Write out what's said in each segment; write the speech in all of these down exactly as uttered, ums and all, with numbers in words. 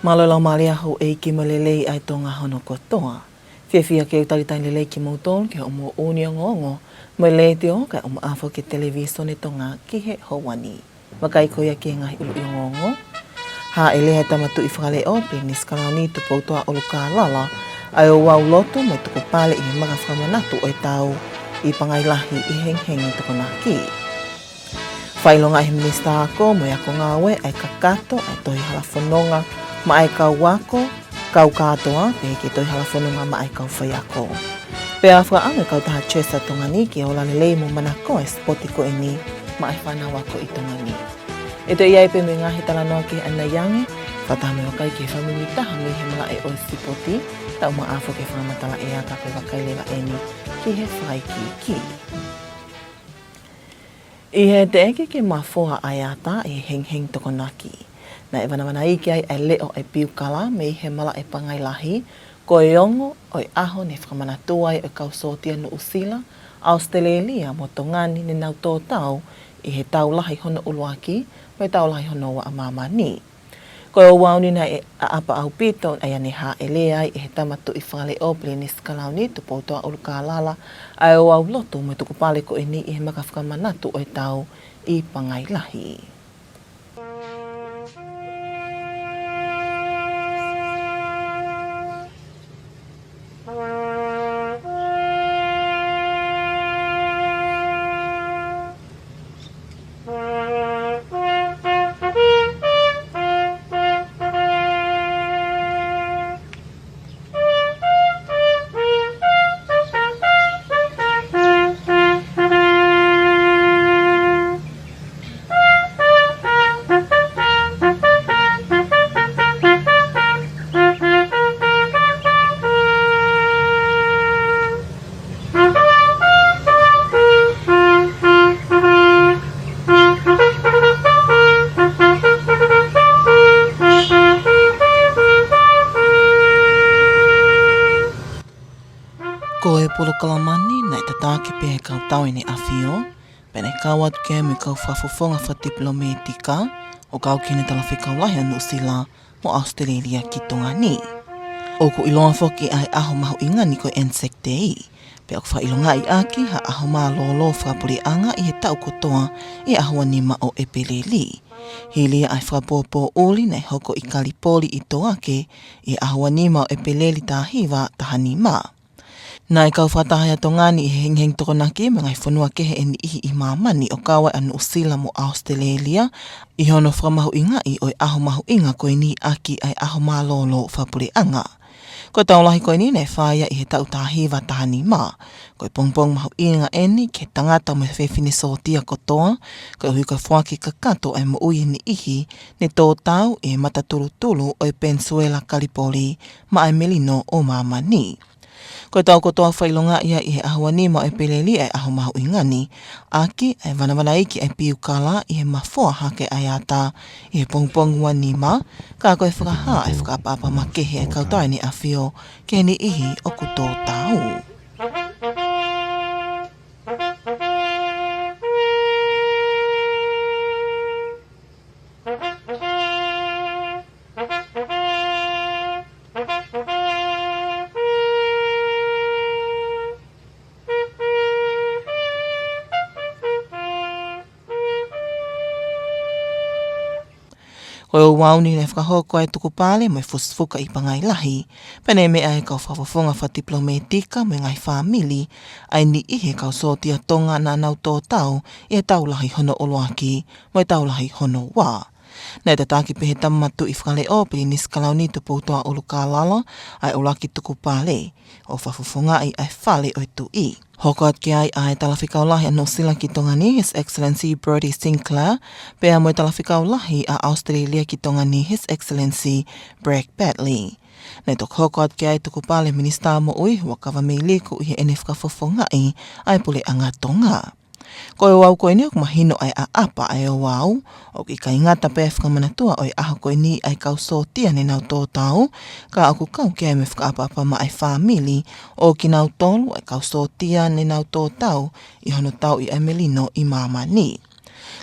Mālō e laumālie houʻeiki mo e lelei ʻa e Tonga hono kotoa. Fiefia ke u talitali lelei kimoutolu ki hoʻomou ongoongo mo e Letiō kae ʻumaʻā foki e Televīsone Tonga ki he houa ni. Vakai ko ia ki he ngaahi ʻuluʻi ongoongo. Hāʻele ʻa e Tama Tuʻi Fakaleʻo, Pilinisi Kalauni Tupoutoʻa ʻUlukālala, ʻa e ouau lotu mo e tukupale ʻi he maka fakamanatu ʻo e tau ʻi Pangai Lahi ʻi he hengihengi Tokonaki. Fakaʻilongaʻi ʻe he Minisitā Ako mo e Ako Ngāue ʻa e kakato ʻa e tohi hala fononga maʻá e kau ako, kau kātoa, pehē ki he tohi hala fononga maʻá e kau faiako. Pea fakaʻamu e kautaha Chesa Tonga ni ke ola lelei mo manako e sipoti ko eni maʻá e fānau ako ʻi Tonga ni. ʻE toe ʻi ai pē mo e ngaahi talanoa kehe ʻanai ange, fakataha mo e vakai ki he fakamuimuitaha mei he malaʻe ʻo e sipoti, kae ʻumaʻā foki e fakamatala ʻea, ka ko e vakai leva eni ki he fakaikiiki. ʻI he teʻeki ke mafoa ʻa e ata ʻi he hengihengi Tokonaki, naʻe vanavanaiki ai ʻa e leʻo ʻa e piukala mei he malaʻe Pangai Lahi, ko e ongo ʻo e ʻaho ne fakamanatu ai ʻe he kau sōtia Nuʻusila, ʻAositelēlia mo Tonga ni ʻenau tō tau ʻi he Tau Lahi hono ʻuluaki mo e Tau Lahi hono ua ʻa māmani. Ko e ouau ni naʻe ʻaʻapa ʻaupito, ʻa ia ne hāʻele ai ʻe he Tama Tuʻi Fakaleʻo, Pilinisi Kalauni Tupoutoʻa ʻUlukālala, ʻa e ouau lotu mo e tukupale ko eni ʻi he maka fakamanatu ʻo e tau ʻi Pangai Lahi. Ko e polokalama ni naʻe tataki pē ʻe he kau Tauʻi ʻEne ʻAfio, pea naʻe kau atu ki ai mo e kau fakafofonga fakatipilōmētika, ʻo kau ki heʻene Talafekau Lahi ʻa Nuʻusila mo ʻAositelēlia ki Tonga ni. ʻOku ʻiloa foki ʻa e ʻaho mahuʻinga ni ko e Anzac Day, pea ʻoku fakaʻilongaʻi ʻaki ha ʻaho mālōlō fakapuleʻanga ʻi he taʻu kotoa ʻi he ʻaho ua nima ʻo ʻEpeleli. Hili ia ʻa e fakapōpōʻuli naʻe hoko ʻi Kalipoli ʻi Toake ʻi he ʻaho ua nima ʻo ʻEpeleli taha hiva taha nima. Naʻe kau fakataha ʻa Tonga ni ʻi he hengihengi Tokonaki mo e ngaahi fonua kehe ʻe niʻihi ʻi māmani, ʻo kau ai ʻa Nuʻusila mo ʻAositelēlia, ʻi hono fakamahuʻingaʻi ʻo e ʻaho mahuʻinga ko eni ʻaki ʻa e ʻaho mālōlō fakapuleʻanga. Ko e tau lahi ko eni naʻe fai ia ʻi he taʻu taha hiva taha nima. Ko e pongipongi mahuʻinga eni ki he tangata mo e fefine sōtia kotoa, koeʻuhi ko e foaki kakato ʻa e moʻui ʻa e niʻihi ne tō tau ʻi he matatulutulu ʻo e Peninisuela Kalipoli maʻá e melino ʻo māmani. Ko e tau kotoa fakaʻilongaʻi ia ʻi he ʻaho ua nima ʻo ʻEpeleli ʻa e ʻaho mahuʻinga ni, ʻaki ʻa e vanavanaiki ʻa e piukala ʻi he mafoa hake ʻa e ata ʻi he pongipongi ua nima, ka ko e fakahā ʻa e fakaʻapaʻapa makehe ʻa e kau Tauʻi ʻEne ʻAfio ki he niʻihi ʻoku tō tau. Ko e ouau ni naʻe fakahoko ai e tukupale mo e fusifuka ʻi Pangai Lahi, pea naʻe meʻa ai e kau fakafofonga fakatipilōmētika mo e ngaahi fāmili ʻa e niʻihi e kau sōtia Tonga naʻa nau tō tau ʻi he Tau Lahi hono ʻuluaki mo e Tau Lahi hono ua. Naʻe tataki pē ʻe he Tama Tuʻi Fakaleʻo, Pilinisi Kalauni Tupoutoʻa ʻUlukālala, ʻa e ʻuluaki tukupale, ʻo fakafofongaʻi ʻa e Fale ʻo e Tuʻi. Hoko atu ki ai ʻa e Talafekau Lahi ʻa Nuʻusila ki Tonga ni, His Excellency Brodie Sinclair, pea mo e Talafekau Lahi ʻa ʻAositelēlia ki Tonga ni, His Excellency Bragg Batley. Naʻe toki hoko atu ki ai e tukupale ʻa e Minisitā Moʻui, Huʻakavameiliku, ʻi heʻene fakafofongaʻi ʻa e Puleʻanga Tonga. Ko e ouau ko eni ʻoku mahino ʻa e ʻaʻapa ʻa e ouau, ʻoku ʻikai ngata pē ʻa e fakamanatua ʻo e ʻaho ko eni ʻa e kau sōtia ne nau tō tau, ka ʻoku kau ki ai mo e fakaʻapaʻapa maʻá e fāmili ʻo kinautolu ʻa e kau sōtia ne nau tō tau ʻi hono tauʻi ʻa e melino ʻi māmani.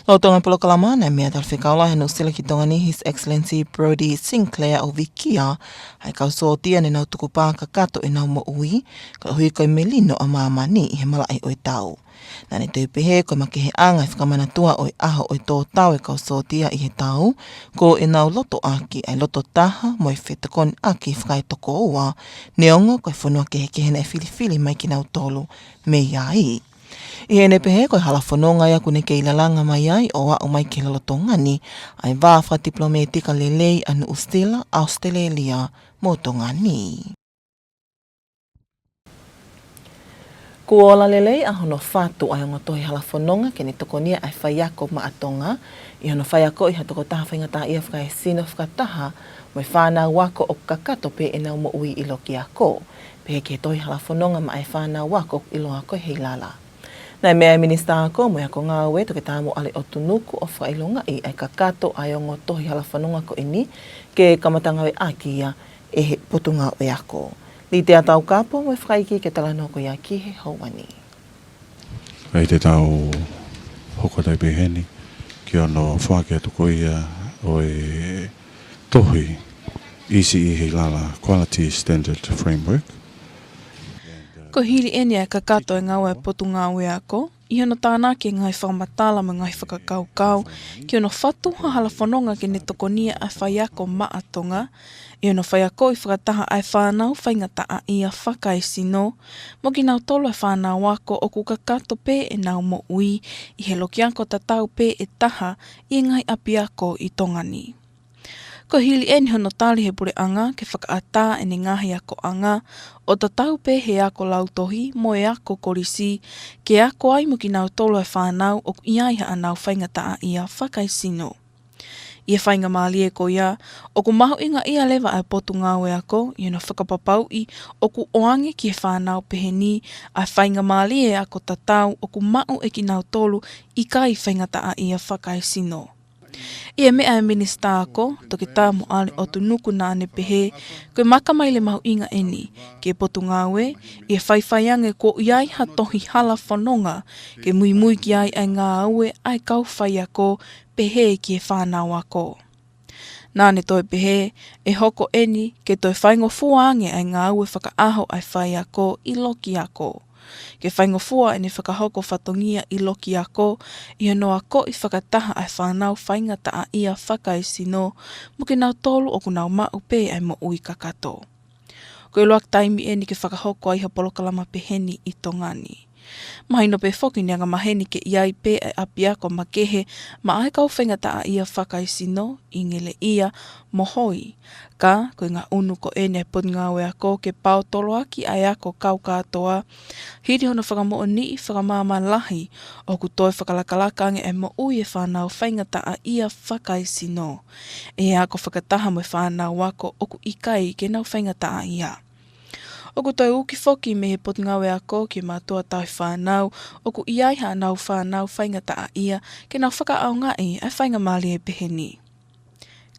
Lolotonga e polokalama, naʻe meʻa e Talafekau Lahi ʻa Nuʻusila ki Tonga ni, His Excellency Brodie Sinclair, ʻo vikia ʻa e kau sōtia ne nau tukupā kakato ʻenau moʻui, koeʻuhi ko e melino ʻa māmani ʻi he malaʻe ʻo e tau. Naʻa ne toe pehē ko e makeheʻanga e fakamanatua ʻo e ʻaho ʻo e tō tau e kau sōtia ʻi he tau, ko ʻenau loto ʻaki ʻa e loto taha mo e fetokoniʻaki fakaetokoua, neongo ko e fonua kehekehe naʻe filifili mai kinautolu mei ai. ʻI heʻene pehē ko e hala fononga ia ʻoku ne kei lalanga mai ai ʻo aʻu mai ki he lolotonga ni ʻa e vā fakatipilometika lelei ʻa Nuʻusila, ʻAositelēlia mo Tonga ni. Kuo ola lelei ʻa hono fatu ʻa e ongo tohi hala fononga ke ne tokonia ʻa e faiako maʻa Tonga, ʻi hono faiakoʻi ha tokotaha faingataʻaʻia fakaesino fakataha mo e fānau ako ʻoku kakato pē ʻenau moʻui ʻi loki ako, pehē ki he tohi hala fononga maʻa e fānau ako ʻoku ʻiloa ko e Heilala. Naʻe meʻa e Minisitā Ako mo e Ako Ngāue, Toketā Moale ʻOtunuku, ʻo fakaʻilongaʻi ʻa e kakato ʻa e ongo tohi hala fononga ko eni ke kamata ngāueʻaki ia ʻe he Potungāue Ako. Litea Taukapo mo e fakaikiiki e talanoa ko ia ki he houa ni. ʻE te tau hoko atu ai pē heni ki hono foaki atu ko ia ʻo e tohi E C E Heilala Quality Standard Framework. Ko e hili eni ʻa e kakato e ngāue ʻa e Potungāue Ako, ʻi hono tānaki e ngaahi fakamatala mo e ngaahi fakakaukau ki hono fatu ha hala fononga ke ne tokonia ʻa e faiako maʻa Tonga, ʻi hono faiakoʻi fakataha ʻa e fānau faingataʻaʻia fakaesino mo kinautolu ʻa e fānau ako ʻoku kakato pē ʻenau moʻui ʻi he loki ako tatau pē ʻe taha ʻi he ngaahi ʻapiako ʻi Tonga ni. Ko e hili eni hono tali ʻe he puleʻanga ke fakaʻatā ʻene ngaahi akoʻanga, ʻo tatau pē he ako lautohi mo e ako kolisi, ke ako ai mo kinautolu ʻa e fānau ʻoku ʻi ai haʻanau faingataʻaʻia fakaesino. ʻI he faingamālie ko ia, ʻoku mahuʻingaʻia leva ʻa e Potungāue Ako ʻi hono fakapapauʻi ʻoku ʻoange ki he fānau pehē ni ʻa e faingamālie ako tatau ʻoku maʻu ʻe kinautolu ʻikai faingataʻaʻia fakaesino. ʻI he meʻa e Minisitā Ako, Toketā Moale ʻOtunuku, naʻa ne pehē ko e makamaile mahuʻinga eni ki he Potungāue, ʻi he faifai ange kuo ʻi ai ha tohi hala fononga ke muimui ki ai ʻa e ngāue ʻa e kau faiako pehē ki he fānau ako. Naʻa ne toe pehē, ʻe hoko eni ke toe faingofua ange ʻa e ngāue fakaʻaho ʻa e faiako ʻi loki ako. Ke faingofua ʻene fakahoko fatongia ʻi loki ako, ʻi hono akoʻi fakataha ʻa e fānau faingataʻaʻia fakaesino mo kinautolu ʻoku nau maʻu pē ʻa e moʻui kakato. Ko e ʻuluaki taimi eni ke fakahoko ai ha polokalama pehē ni ʻi Tonga ni. Mahino pē foki ne angamaheni ke ʻi ai pē ʻa e ʻapiako makehe maʻa e kau faingataʻaʻia fakaesino ʻi Ngeleʻia mo Hoi. Ka, ko e ngaʻunu ko eni ʻa e Potungāue Ako ke paotoloaki ʻa e ako kau kātoa, hili hono fakamoʻoniʻi fakamāmani lahi ʻoku toe fakalakalaka ange ʻa e moʻui e fānau faingataʻaʻia fakaesino ʻi he ako fakataha mo e fānau ako ʻoku ʻikai ke nau faingataʻaʻia. ʻOku toe uki foki mei he Potungāue Ako ki he mātuʻa tauhi fānau ʻoku ʻi ai haʻanau fānau faingataʻaʻia ke nau fakaʻaongaʻi ʻa e faingamālie pehē ni.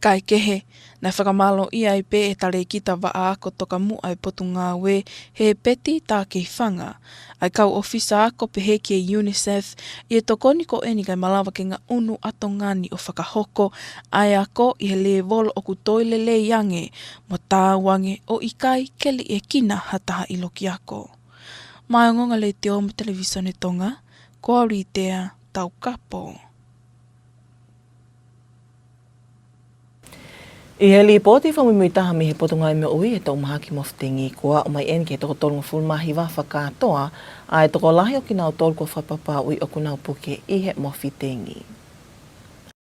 Kae kehe, naʻe fakamālōʻia ai pē ʻe he talēkita vaʻa ako tokamuʻa e Potungāue, Hepeti Takeifanga, ʻa e kau ʻōfisa ako pehē ki he UNICEF, ʻi he tokoni ko eni kae malava ke ngaʻunu ʻa Tonga ni ʻo fakahoko ʻa e ako ʻi he lēvolo ʻoku toe lelei ange mo taau ange ʻo ʻikai ke liʻekina ha taha ʻi loki ako. Maʻá e Ongoongo Letiō mo e Televīsone Tonga, ko au Litea Taukapo. ʻI he lipooti fakamuimui taha mei he Potungāue Moʻui he toʻu mahaki Mofetengi, kuo aʻu mai eni ki he toko tolungofulu mā hiva fakakātoa ʻa e tokolahi ʻo kinautolu kuo fakapapauʻi ʻoku nau puke ʻi he mofetengi.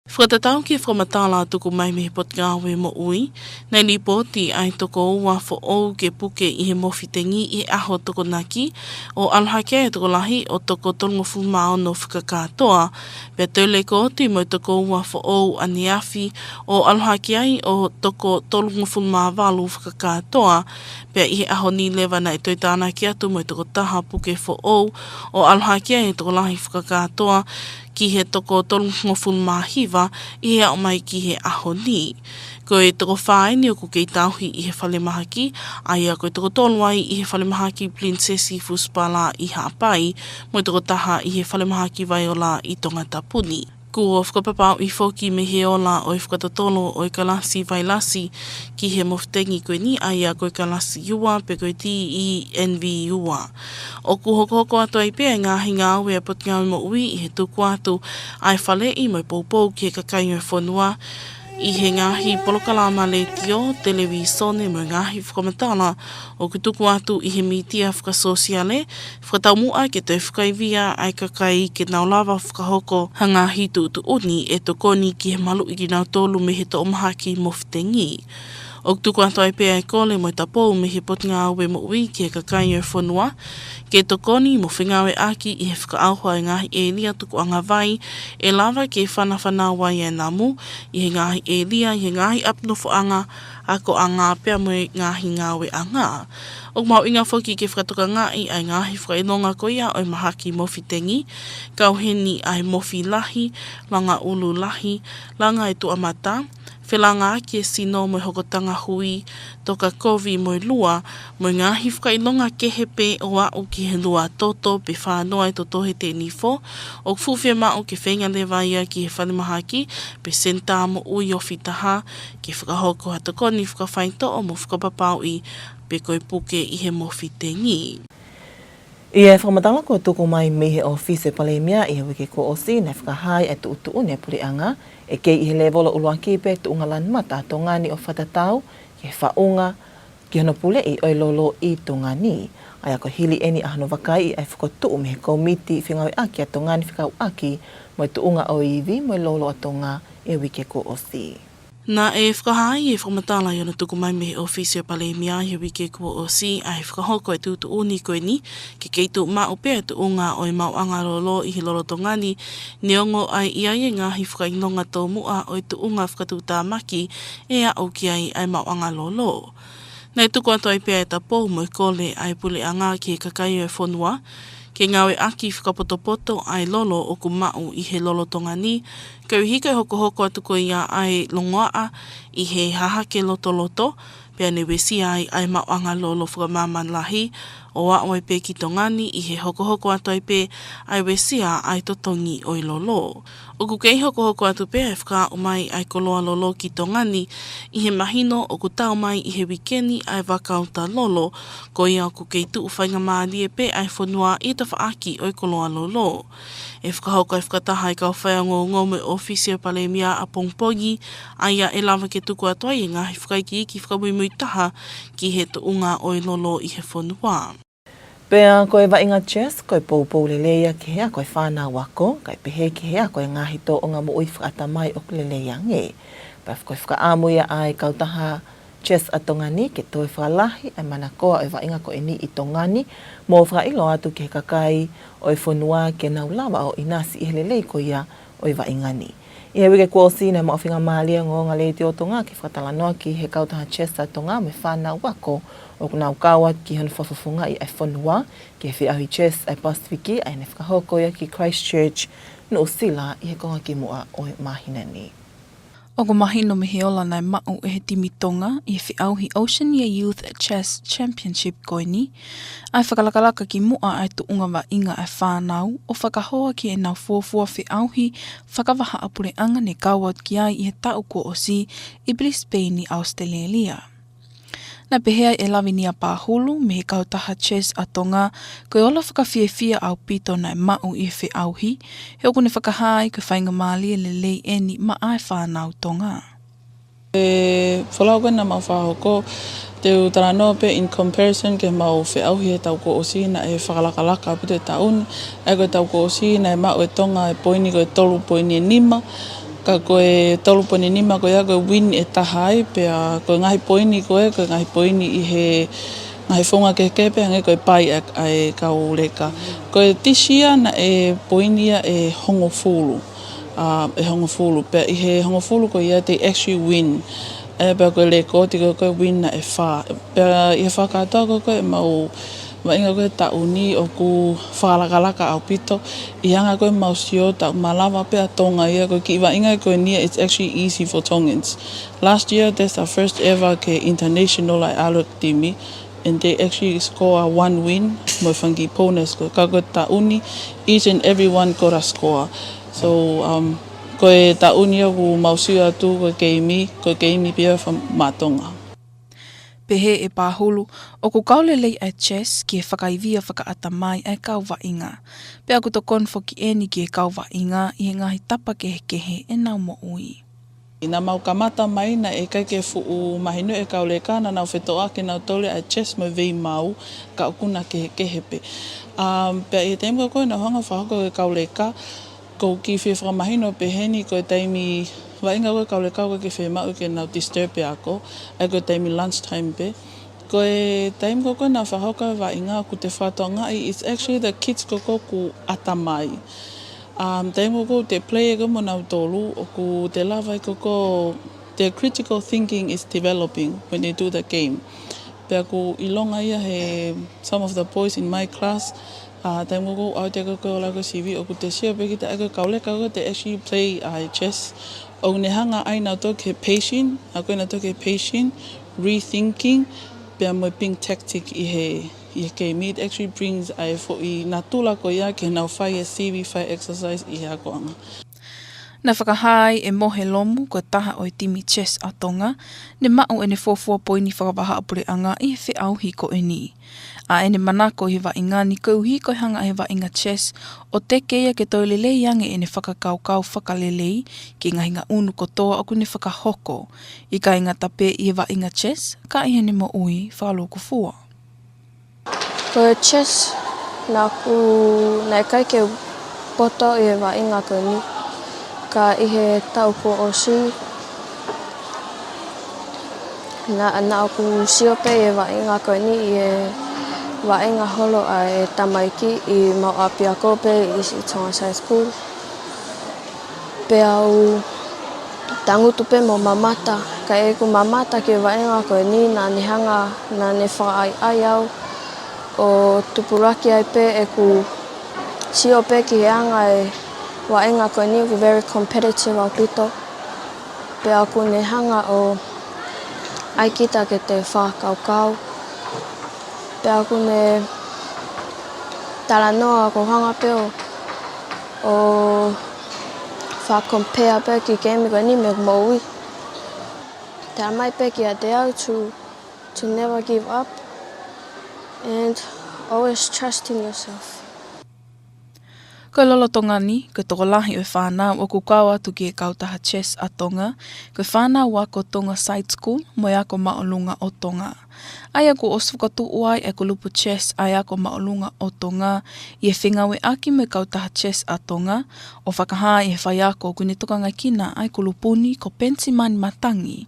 Fakatatau ki he fakamatala tuku mai mei he Potungāue Moʻui, naʻe lipooti ʻa e toko ua foʻou ke puke ʻi he mofetengi ʻi he ʻaho Tokonaki, ʻo ʻalu hake ai e tokolahi ʻo toko tolungofulu mā ono fakakātoa, pea toe lekooti mo e toko ua foʻou ʻaneafi ʻo ʻalu hake ai ʻo toko tolungofulu mā valu fakakātoa, pea ʻi he ʻaho ni leva naʻe toe tānaki atu mo e toko taha puke foʻou ʻo ʻalu hake ai e tokolahi fakakātoa ki he toko tolungofulu mā hiva ʻi he aʻu mai ki he ʻaho ni. Ko e toko fā eni ʻoku kei tauhi ʻi he falemahaki, ʻa ia ko e toko tolu ai ʻi he falemahaki Pilinisesi Fusipala ʻi Haʻapai, mo e toko taha ʻi he falemahaki Vaiola ʻi Tongatapu ni. Kuo fakapapauʻi foki mei he ola ʻo e fakatotolo ʻo e kalasi vailasi ki he mofitengi ko eni, ʻa ia ko e kalasi ua pe ko e T E N V ua. ʻOku hokohoko atu ai pē ʻa e ngaahi ngāue ʻa e Potungāue Moʻui ʻi he tuku atu ʻa e faleʻi mo e poupou ki he kakai ʻo e fonua ʻi he ngaahi polokalama letiō, televīsone mo e ngaahi fakamatala ʻoku tuku atu ʻi he mītia fakasōsiale, fakataumuʻa ke toe fakaivia ʻa e kakai ke nau lava fakahoko ha ngaahi tuʻutuʻuni ʻe tokoni ki he maluʻi kinautolu mei he toʻomahaki mofitengi. ʻOku tuku atu ai pē ʻa e kole mo e tapou mei he Potungāue Moʻui ki he kakai ʻo e fonua, ke tokoni mo fengāueʻaki ʻi he fakaʻauha ʻa e ngaahi ʻēlia tukuʻanga vai ʻe lava ke fanafanau ai ʻa e namu ʻi he ngaahi ʻēlia, ʻi he ngaahi ʻapi nofoʻanga akoʻanga pea mo e ngaahi ngāueʻanga. ʻOku mahuʻinga foki ke fakatokangaʻi ʻa e ngaahi fakaʻilonga ko ia ʻo e mahaki mofitengi, kau heni ʻa e mofi lahi, langa ʻulu lahi, langa e tuʻa mata, felāngaaki e sino mo e hokotanga hui, toka kovi mo e lua, mo e ngaahi fakaʻilonga kehe pē ʻo aʻu ki he lua toto pe fā noa e toto he tenifo, ʻoku fuʻu fiemaʻu ke feinga leva ia ki he falemahaki pe senitā moʻui ofi taha, ke fakahoko ha tokoni fakafaitoʻo mo fakapapauʻi pe ko e puke ʻi he mofitengi. ʻI he fakamatala kuo tuku mai mei he ʻOfisi ʻo e Palēmia ʻi he uike kuo ʻosi, naʻe fakahā ai ʻa e tuʻutuʻuni ʻa e Puleʻanga ʻe kei ʻi he lēvolo ʻuluaki pē tuʻunga lanu mata ʻa Tonga ni ʻo fakatatau ki he faʻunga ki hono puleʻi ʻo e lolo ʻi Tonga ni. ʻA ia ko e hili eni ʻa hono vakaiʻi ʻa e fokotuʻu mei he Kōmiti Fengāueʻaki ʻa Tonga ni fekauʻaki mo e tuʻunga ʻo e ivi mo e lolo ʻa Tonga ʻi he uike kuo ʻosi. Naʻe fakahā ʻi he fakamatala ʻi hono tuku mai mei he ʻOfisi ʻo e Palēmia ʻi he uike kuo ʻosi ʻa e fakahoko ʻa e tuʻutuʻuni ko eni, ke kei tuʻu maʻu pē ʻa e tuʻunga ʻo e maʻuʻanga lolo ʻi he lolo Tonga ni, neongo ʻa e ʻi ai e ngaahi fakaʻilonga tomuʻa ʻo e tuʻunga fakatuʻutāmaki ʻe aʻu ki ai ʻa e maʻuʻanga lolo. Naʻe tuku atu ai pē ʻa e tapou mo e kole ʻa e Puleʻanga ki he kakai ʻo e fonua, ke ngāueʻaki fakapotopoto ʻa e lolo ʻoku maʻu ʻi he lolo Tonga ni, koeʻuhi ko e hokohoko atu ko ia ʻa e longoaʻa ʻi he hahake lotoloto, pea ne uesia ai ʻa e maʻuʻanga lolo fakamāmani lahi, ʻo aʻu ai pē ki Tonga ni ʻi he hokohoko atu ai pē ʻa e uesia ʻa e totongi ʻo e lolo. ʻOku kei hokohoko atu pē ʻa e fakaaʻu mai ʻa e koloa lolo ki Tonga ni ʻi he mahino ʻoku tau mai ʻi he uike ni ʻa e vaka uta lolo, ko ia ʻoku kei tuʻu faingamālie pē ʻa e fonua ʻi he tafaʻaki ʻo e koloa lolo. ʻE fakahoko ʻa e fakataha ʻa e kau faiongoongo mo e ʻOfisi ʻo e Palēmia ʻapongipongi, ʻa ia ʻe lava ke tuku atu ai e ngaahi fakaikiiki fakamuimui taha ki he tuʻunga ʻo e lolo ʻi he fonua. Pea ko e vaʻinga chess, ko e poupou lelei ia ki he ako ʻa e fānau ako, kae pehē ki he ako ʻa e ngaahi tōʻonga moʻui fakaʻatamai ʻoku lelei ange. Pea ko e fakaʻamu ia ʻa e kautaha chess ʻa Tonga ni ke toe fakalahi ʻa e manakoa ʻo e vaʻinga ko eni ʻi Tonga ni, mo fakaʻilo atu ki he kakai ʻo e fonua ke nau lava ʻo ʻinasi ʻi he lelei ko ia ʻo e vaʻinga ni. ʻI he uike kuo ʻosi naʻe maʻu faingamālie ʻa e Ongoongo Letiō Tonga ke fakatalanoa ki he kautaha chess ʻa Tonga mo e fānau ako ʻoku nau kau atu ki hono fakafofongaʻi ʻa e fonua ki he feʻauhi chess ʻa e Pasifiki, ʻa ia naʻe fakahoko ia ki Christchurch, Nuʻusila, ʻi he konga kimuʻa ʻo e māhina ni. ʻOku mahino mei he ola naʻe maʻu ʻe he timi Tonga ʻi he feʻauhi Oceania Youth Chess Championship ko eni, ʻa e fakalakalaka ki muʻa ʻa e tuʻunga vaʻinga ʻa e fānau ʻo fakahoa ki heʻenau fuofua feʻauhi fakavahaʻapuleʻanga ne kau atu ki ai ʻi he taʻu kuo ʻosi ʻi Brisbane ʻi ʻAositelēlia. Naʻe pehē ai ʻe Lavinia Pahulu mei he kautaha chess ʻa Tonga, ko e ola fakafiefia ʻaupito naʻe maʻu ʻi he feʻauhi, he ʻoku ne fakahā ai ko e faingamālie lelei eni maʻa e fānau Tonga. ʻE folau ko ē naʻa mau fakahoko, te u talanoa pē in comparison ki heʻemau feʻauhi he taʻu kuo ʻosi naʻe fakalakalaka ʻaupito e taʻu ni, ʻa ia ko e taʻu kuo ʻosi naʻe maʻu ʻe Tonga e poini ko e tolu poini nima, ka ko e tolu poini nima ko ia ko e win ʻe taha ai, pea ko e ngaahi poini ko ē, ko e ngaahi poini ʻi he ngaahi founga kehekehe pē hangē ko e pai ʻa, ʻa e kau leka. Ko e this year naʻe poini ia ʻe hongofulu, ʻa, ʻe hongofulu. Pea ʻi he hongofulu ko ia they actually win. ʻA ia pea ko e lēkooti ko ē ko e win naʻe fā. Pea ʻi he fakakātoa ko ē ko ē ʻemau vaʻinga ko ē taʻu ni ʻoku fakalakalaka ʻaupito. ʻI he anga ko ē ʻemau sio, taʻu malava pē ʻa Tonga ia, ko e kiʻi vaʻinga ko eni ia, it's actually easy for Tongans. Last year, that's our first ever ke international ʻa e ʻalu e timi, and they actually score one win mo e fanga kiʻi bonus ko ē. Ka ko e taʻu ni, each and every one got a score. So, um, Ko e taʻu ni ʻoku mau sio atu ko e keimi, ko e keimi pē ia ʻa e fā maʻa Tonga. Pehē ʻe Pahulu, ʻoku kau lelei ʻa e chess ki he fakaivia fakaʻatamai ʻa e kau vaʻinga. Pea ʻoku tokoni foki eni ki he kau vaʻinga ʻi he ngaahi tapa kehekehe ʻenau moʻui. Naʻa mau kamata mai naʻe ʻikai ke fuʻu mahino ʻe he kau leka, naʻa nau fetoʻaki ʻenau tole ʻa e chess mo e veimau, ka ʻoku na kehekehe pē. Um, pea ʻi he taimi ko ē naʻa ku hanga ʻo fakahoko e kau leka, ʻoku ou kiʻi fie fakamahino pehē ni, ko e taimi vaʻinga ko ē kau leka ʻoku ʻikai ke fiemaʻu ke nau disturb e ako, ʻa ia ko e taimi lunch time pē. Ko e taimi ko ē naʻa ku fakahoko e vaʻinga ʻoku te fakatokangaʻi, it's actually the kids ko ē ʻoku ʻatamai. Um, taimi ko ē ʻoku te play ʻaki mo nautolu, ʻoku te lava ai ko ē, their critical thinking is developing when they do the game. Pea ʻoku ʻilonga ia ʻe he some of the boys in my class, uh, taimi ko ē ʻoku ʻoatu ʻaki ko ē ʻo lau ko ē sivi, ʻoku te sio pē kita ʻa e kau leka ʻoku te actually play ʻa e chess. ʻOku ne hanga ai nautolu ki he patient, ʻa ko ē nautolu ki he patient, rethinking, pea mo e being tactic ʻi he, ʻi he game. It actually brings ʻa e foʻi natula ko ia ke nau fai e sivi, fai exercise ʻi he akoʻanga. Naʻe fakahā ai ʻe Mohe Lomu, ko e taha ʻo e timi chess ʻa Tonga, ne maʻu ʻene fuofua poini fakavahaʻapuleʻanga ʻi he feʻauhi ko eni. ʻA ʻene manako ʻi he vaʻinga ni koeʻuhi ko e hanga ʻe he vaʻinga chess ʻo teke ia ke toe lelei ange ʻene fakakaukau fakalelei ki he ngaahi ngaʻunu kotoa ʻoku ne fakahoko. ʻIkai ngata pē ʻi he vaʻinga chess, ka ʻi heʻene moʻui fakalūkufua. Ko e chess, naʻa ku, naʻe ʻikai ke u poto ʻi he vaʻinga ko eni. Ka ʻi he taʻu kuo ʻosi, naʻa, naʻa ku sio pē ʻi he vaʻinga ko eni ʻi he vaʻinga holo ʻa e tamaiki ʻi mau ʻapiako pē ʻi Tonga High School. Pea u tangutu pē mo mamata, ka ʻi heʻeku mamata ki he vaʻinga ko eni naʻa ne hanga, naʻa ne fakaʻaiʻai au ʻo tupulaki ai pē ʻeku sio pē ki he anga e vaʻinga ko eni ʻoku very competitive ʻaupito. Pea ʻoku ne hanga ʻo ʻai kita ke te fakakaukau. Pea ʻoku ne talanoa ʻoku hanga pē ʻo, ʻo fakacompare pē ki he keimi ko eni mo e moʻui. Talamai pē kiate au to, to never give up and always trust in yourself. Ko e lolotonga ni, ko e tokolahi ʻo e fānau ʻoku kau atu ki he kautaha chess ʻa Tonga, ko e fānau ako Tonga Side School mo e ako māʻolunga ʻo Tonga. ʻA ia kuo ʻosi fokotuʻu ai e kulupu chess ʻa e ako māʻolunga ʻo Tonga, ʻi he fengāueʻaki mo e kautaha chess ʻa Tonga, ʻo fakahā ʻe he faiako ʻoku ne tokangaʻi ʻa e kulupu ni ko Pensimani Matangi.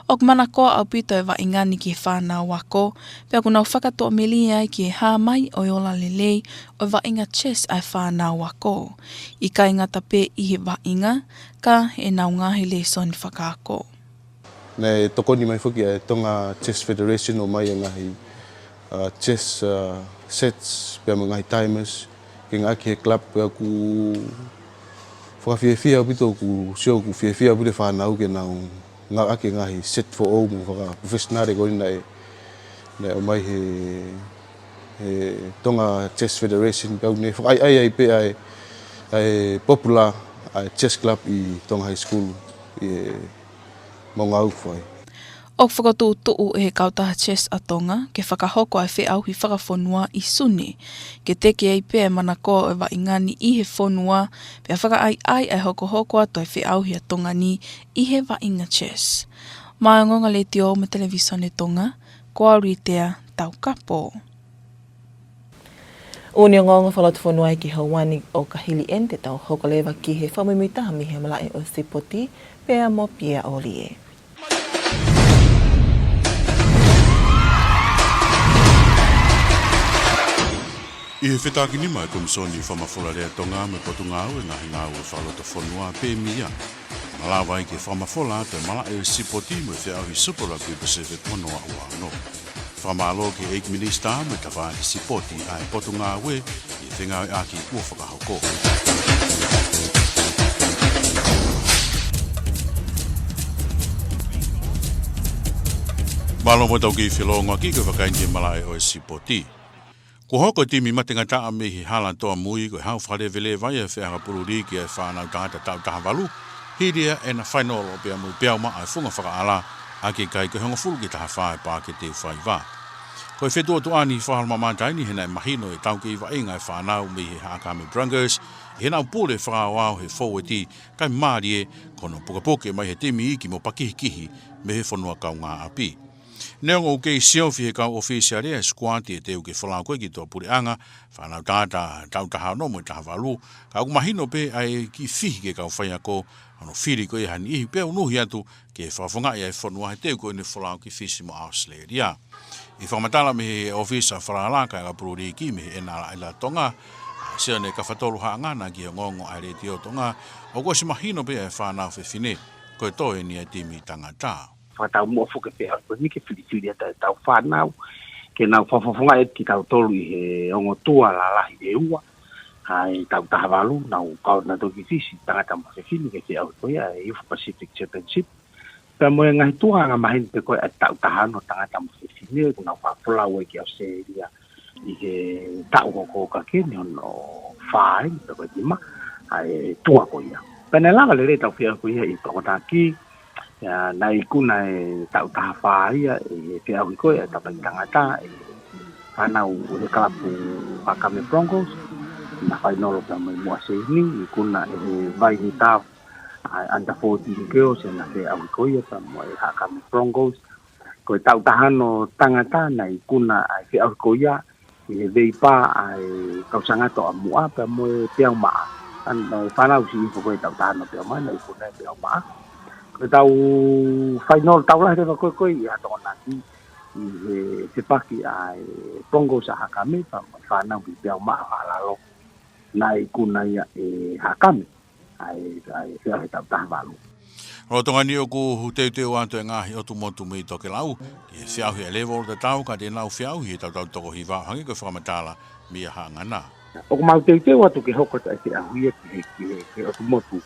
ʻOku manakoa ʻaupito e vaʻinga ni ki he fānau ako, pea ʻoku nau fakatoʻomelie ai ki he hā mai ʻo e ola lelei ʻo e vaʻinga chess ʻa e fānau ako. ʻIkai ngata pē ʻi he vaʻinga, ka ʻenau ngaahi lēsoni fakaako. Naʻe tokoni mai foki ʻa e Tonga Chess Federation ʻo ʻomai e ngaahi, uh, chess, uh, sets, pea mo e ngaahi timers, ke ngāueʻaki he club, pea ʻoku fakafiefia ʻaupito, ʻoku sio ʻoku fiefia ʻaupito e fānau ke nau ngāueʻaki e ngaahi set foʻou mo fakaprofessional ko eni naʻe, naʻe ʻomai he, he Tonga Chess Federation, pea ʻoku ne fakaʻaiʻai ai pē ʻa e, ʻa e popular, ʻa e chess club ʻi Tonga High School, ʻi he mau ngāue ʻoku fai. ʻOku fokotuʻutuʻu ʻe he kautaha chess ʻa Tonga ke fakahoko ʻa e feʻauhi fakafonua ʻi Sune, ke teke ai pē ʻa e manakoa ʻo e vaʻinga ni ʻi he fonua, pea fakaʻaiʻai ʻa e hokohoko atu ʻa e feʻauhi ʻa Tonga ni ʻi he vaʻinga chess. Maʻa e Ongoongo Letiō mo e Televisone Tonga, ko au Ritea Taukapo. ʻOku ne ongoongo fakalotofonua ia ki he houa ni ʻo ka hili eni te tau hoko leva ki he fakamuimuitaha mei he malaʻe ʻo e sipoti, pea mo Pia ʻOlie. ʻI he fetākinima ʻa e Komisoni Fakamafola Lea Tonga mo e Potungāue Ngaahi Ngāue Fakalotofonua pe mia, malava ai ke fakamafola atu e malaʻe ʻo e sipoti mo e feʻauhi Super Rugby Pacific ua noa ua ono. Fakamālō ki he ʻEiki Minisitā mo e tafaʻaki sipoti ʻa e Potungāue ʻi he fengāueʻaki kuo fakahoko. Mālō mo tau kei felōngoaki ko e vakai ni ki he malaʻe ʻo e sipoti. Kuo hoko e timi Matengataʻa mei he hala Toa Mui ko e hau fakaleveleva ia ʻa e Feʻauhi Pululiki ʻa e fānau tangata taʻu taha valu, hili ia ʻena fainolo pea mo e peau maʻa ʻa e Funga Fakaʻala ʻaki e kai ko e hongofulu ki he taha fā ʻa e Paʻake Teufaiva. Ko e fetuʻutuʻuni fakaholomamata eni he naʻe mahino e taukei vaʻinga ʻa e fānau mei he Haʻakame Broncos ʻi heʻenau pule fakaaoao he fōueti, kae mālie ko hono pukepuke mai he timi iiki mo pakihikihi mei he fonua kaungāʻapi. Neongo ʻoku kei siofi he kau ʻōfisiale ʻa e sikuati ʻe teu ke folau ko ē ki tuʻapuleʻanga, fānau tangata taʻu taha ono mo e taha valu, ka ʻoku mahino pē ʻa e kiʻi fihi ki he kau faiako, hono fili ko ia ha niʻihi pea unuhi atu ke fakafofongaʻi ʻa e fonua he teu ko eni folau ki Fisi mo ʻAositelēlia. ʻI he fakamatala mei he ʻōfisa falala ʻa e kau pululiki mei he ʻEnalailatonga, ʻa Sione Kafatolu Haʻangana ki he ongoongo ʻa e Letiō Tonga, ʻoku ʻosi mahino pē ʻa e fānau fefine ko e toe eni ʻa e timi tangata. Fakataumuʻa foki e feʻauhi ko eni ke filifili atu ʻetau fānau, ke nau fakafofongaʻi atu kitautolu ʻi he ongo toa lalahi ʻe ua, ʻa e taʻu taha valu, nau kau nautolu ki Fisi, tangata mo fefine, ki he feʻauhi ko ia ʻa e Youth Pacific Championship. Pea mo e ngaahi toa angamaheni pē ko ē ʻa e taʻu taha ono tangata mo fefine, ʻoku nau fakafolau ai ki ʻAositelēlia ʻi he taʻu ko ē ka ke ni hono fā eni pe ko e nima, ʻa e toa ko ia. Pea naʻe lava lelei ʻetau feʻauhi ko ia ʻi he tokotaki, ia, naʻe ikuna e taʻu taha fā ia ʻe he feʻauhi ko ia ʻa e Tapaʻi Tangata, ʻe he fānau ʻo e kalapu Haʻakame Broncos, naʻe fainolo pea mo e Muʻa Seini, ikuna ʻe he Vaini Dove, ʻa e under fourteen girls, ʻena feʻauhi ko ia pea mo e Haʻakame Broncos. Ko e taʻu taha ono tangata naʻe ikuna ʻa e feʻauhi ko ia ʻi he veipā ʻa e kau Sangato ʻa Muʻa pea mo e peau maʻa. ʻA ia ko e fānau siʻi hifo ko ē taʻu taha ono peau maʻa, naʻe ikuna e peau maʻa. Ko ʻetau fainolo tau lahi leva ko ē ko ē ʻi he Atonganaki, ʻi he fepaki ʻa e Broncos ʻa Haʻakame pea mo e fānau ki he peau maʻa fakalalo, naʻe ikuna ia ʻe Haʻakame ʻa e, ʻa e feʻauhi he taʻu taha valu. Lolotonga ni ʻoku teuteu atu e ngaahi ʻotu motu mei Tokelau ki he feʻauhi ʻa e lēvolo tatau ka te nau feʻauhi he taʻu toko hiva, hangē ko e fakamatala meia Haʻangana. ʻOku mau teuteu atu ke hoko atu e feʻauhi ia ki he, ki he, ki he ʻotu motu,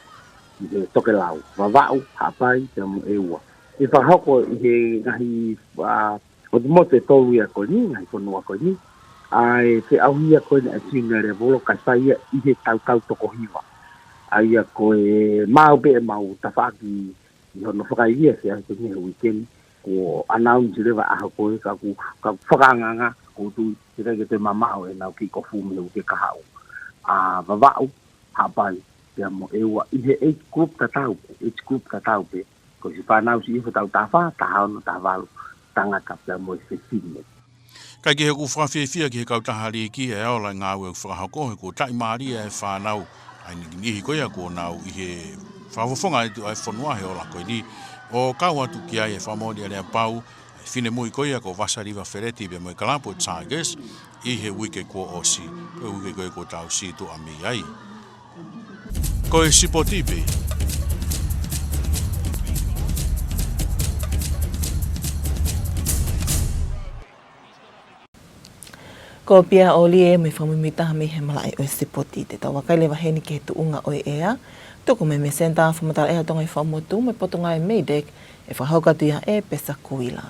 ki he Tokelau, Vavaʻu, Haʻapai, pea mo ʻEua. ʻE fakahoko ʻi he ngaahi, ʻa, ʻotu motu ʻe tolu ia ko eni, ngaahi fonua ko eni, ʻa e feʻauhi ia ko eni ʻa e senior level, kae fai ia ʻi he taʻu toko hiva. ʻA ia ko e maʻu pē ʻemau tafaʻaki ʻi hono fakaʻilonga e feʻauhi ko eni he weekend, kuo announce leva ʻaho ko ē ka ʻoku, ka ʻoku fakaangaanga, ʻoku ou tui ʻe ʻikai ke toe mamaʻo ʻenau kick off mei he uike kahaʻu. ʻA Vavaʻu, Haʻapai, pea mo ʻEua ʻi he age group tatau pē, age group tatau pē, ko e siʻi fānau siʻi hifo taʻu taha fā, taha ono, taha valu, tangata pea mo e fefine. Kae kehe ʻoku fakafiefia ki he kautaha liiki e ola e ngāue ʻoku fakahoko he kuo taʻimālie e fānau ʻa e niʻihi ko ia kuo nau ʻi he fakafofonga atu ʻa e fonua he ola ko eni, ʻo kau atu ki ai e fakamoʻoni ʻa Leapau, ʻa e finemui ko ia ko Vasaliva Feleti pea mo e kalapu ʻo e Tigers ʻi he uike kuo ʻosi, ko e uike ko ē kuo tau situʻa mei ai. Ko e sipoti pē. Ko Pia ʻOlie mo e fakamuimuitaha mei he malaʻe ʻo e sipoti. Te tau vakai leva heni ki he tuʻunga ʻo e ʻea. Tuku mai mei he Senitā Fakamatala ʻEa Tonga ʻi Fuaʻamotu mo e Potungāue MEIDECC, ʻe fakahoko atu ia ʻe Pesa Kuila.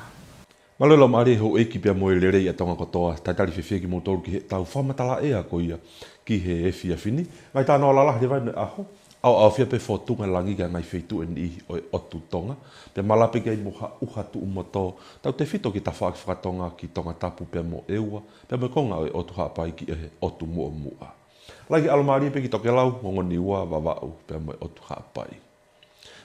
Mālō e laumālie houʻeiki pea mo e lelei ʻa Tonga kotoa, talitali fiefia kimoutolu ki heʻetau fakamatala ʻea ko ia ki he efiafi ni. Ngaahi talanoa lalahi leva ʻi he ʻaho, ʻaoʻaofia pē fōtunga langi ki he ngaahi feituʻu ʻe niʻihi ʻo e ʻotu Tonga, pea malava pē ki ai mo ha ʻuha tuʻumotu, tautefito ki he tafaʻaki fakatonga ki Tongatapu pea mo ʻEua, pea mo e konga ʻo e ʻotu Haʻapai ki he ʻotu Muʻomuʻa. Lahi ke ʻalomālie pē ki Tokelau, Ongoniua, Vavaʻu, pea mo e ʻotu Haʻapai.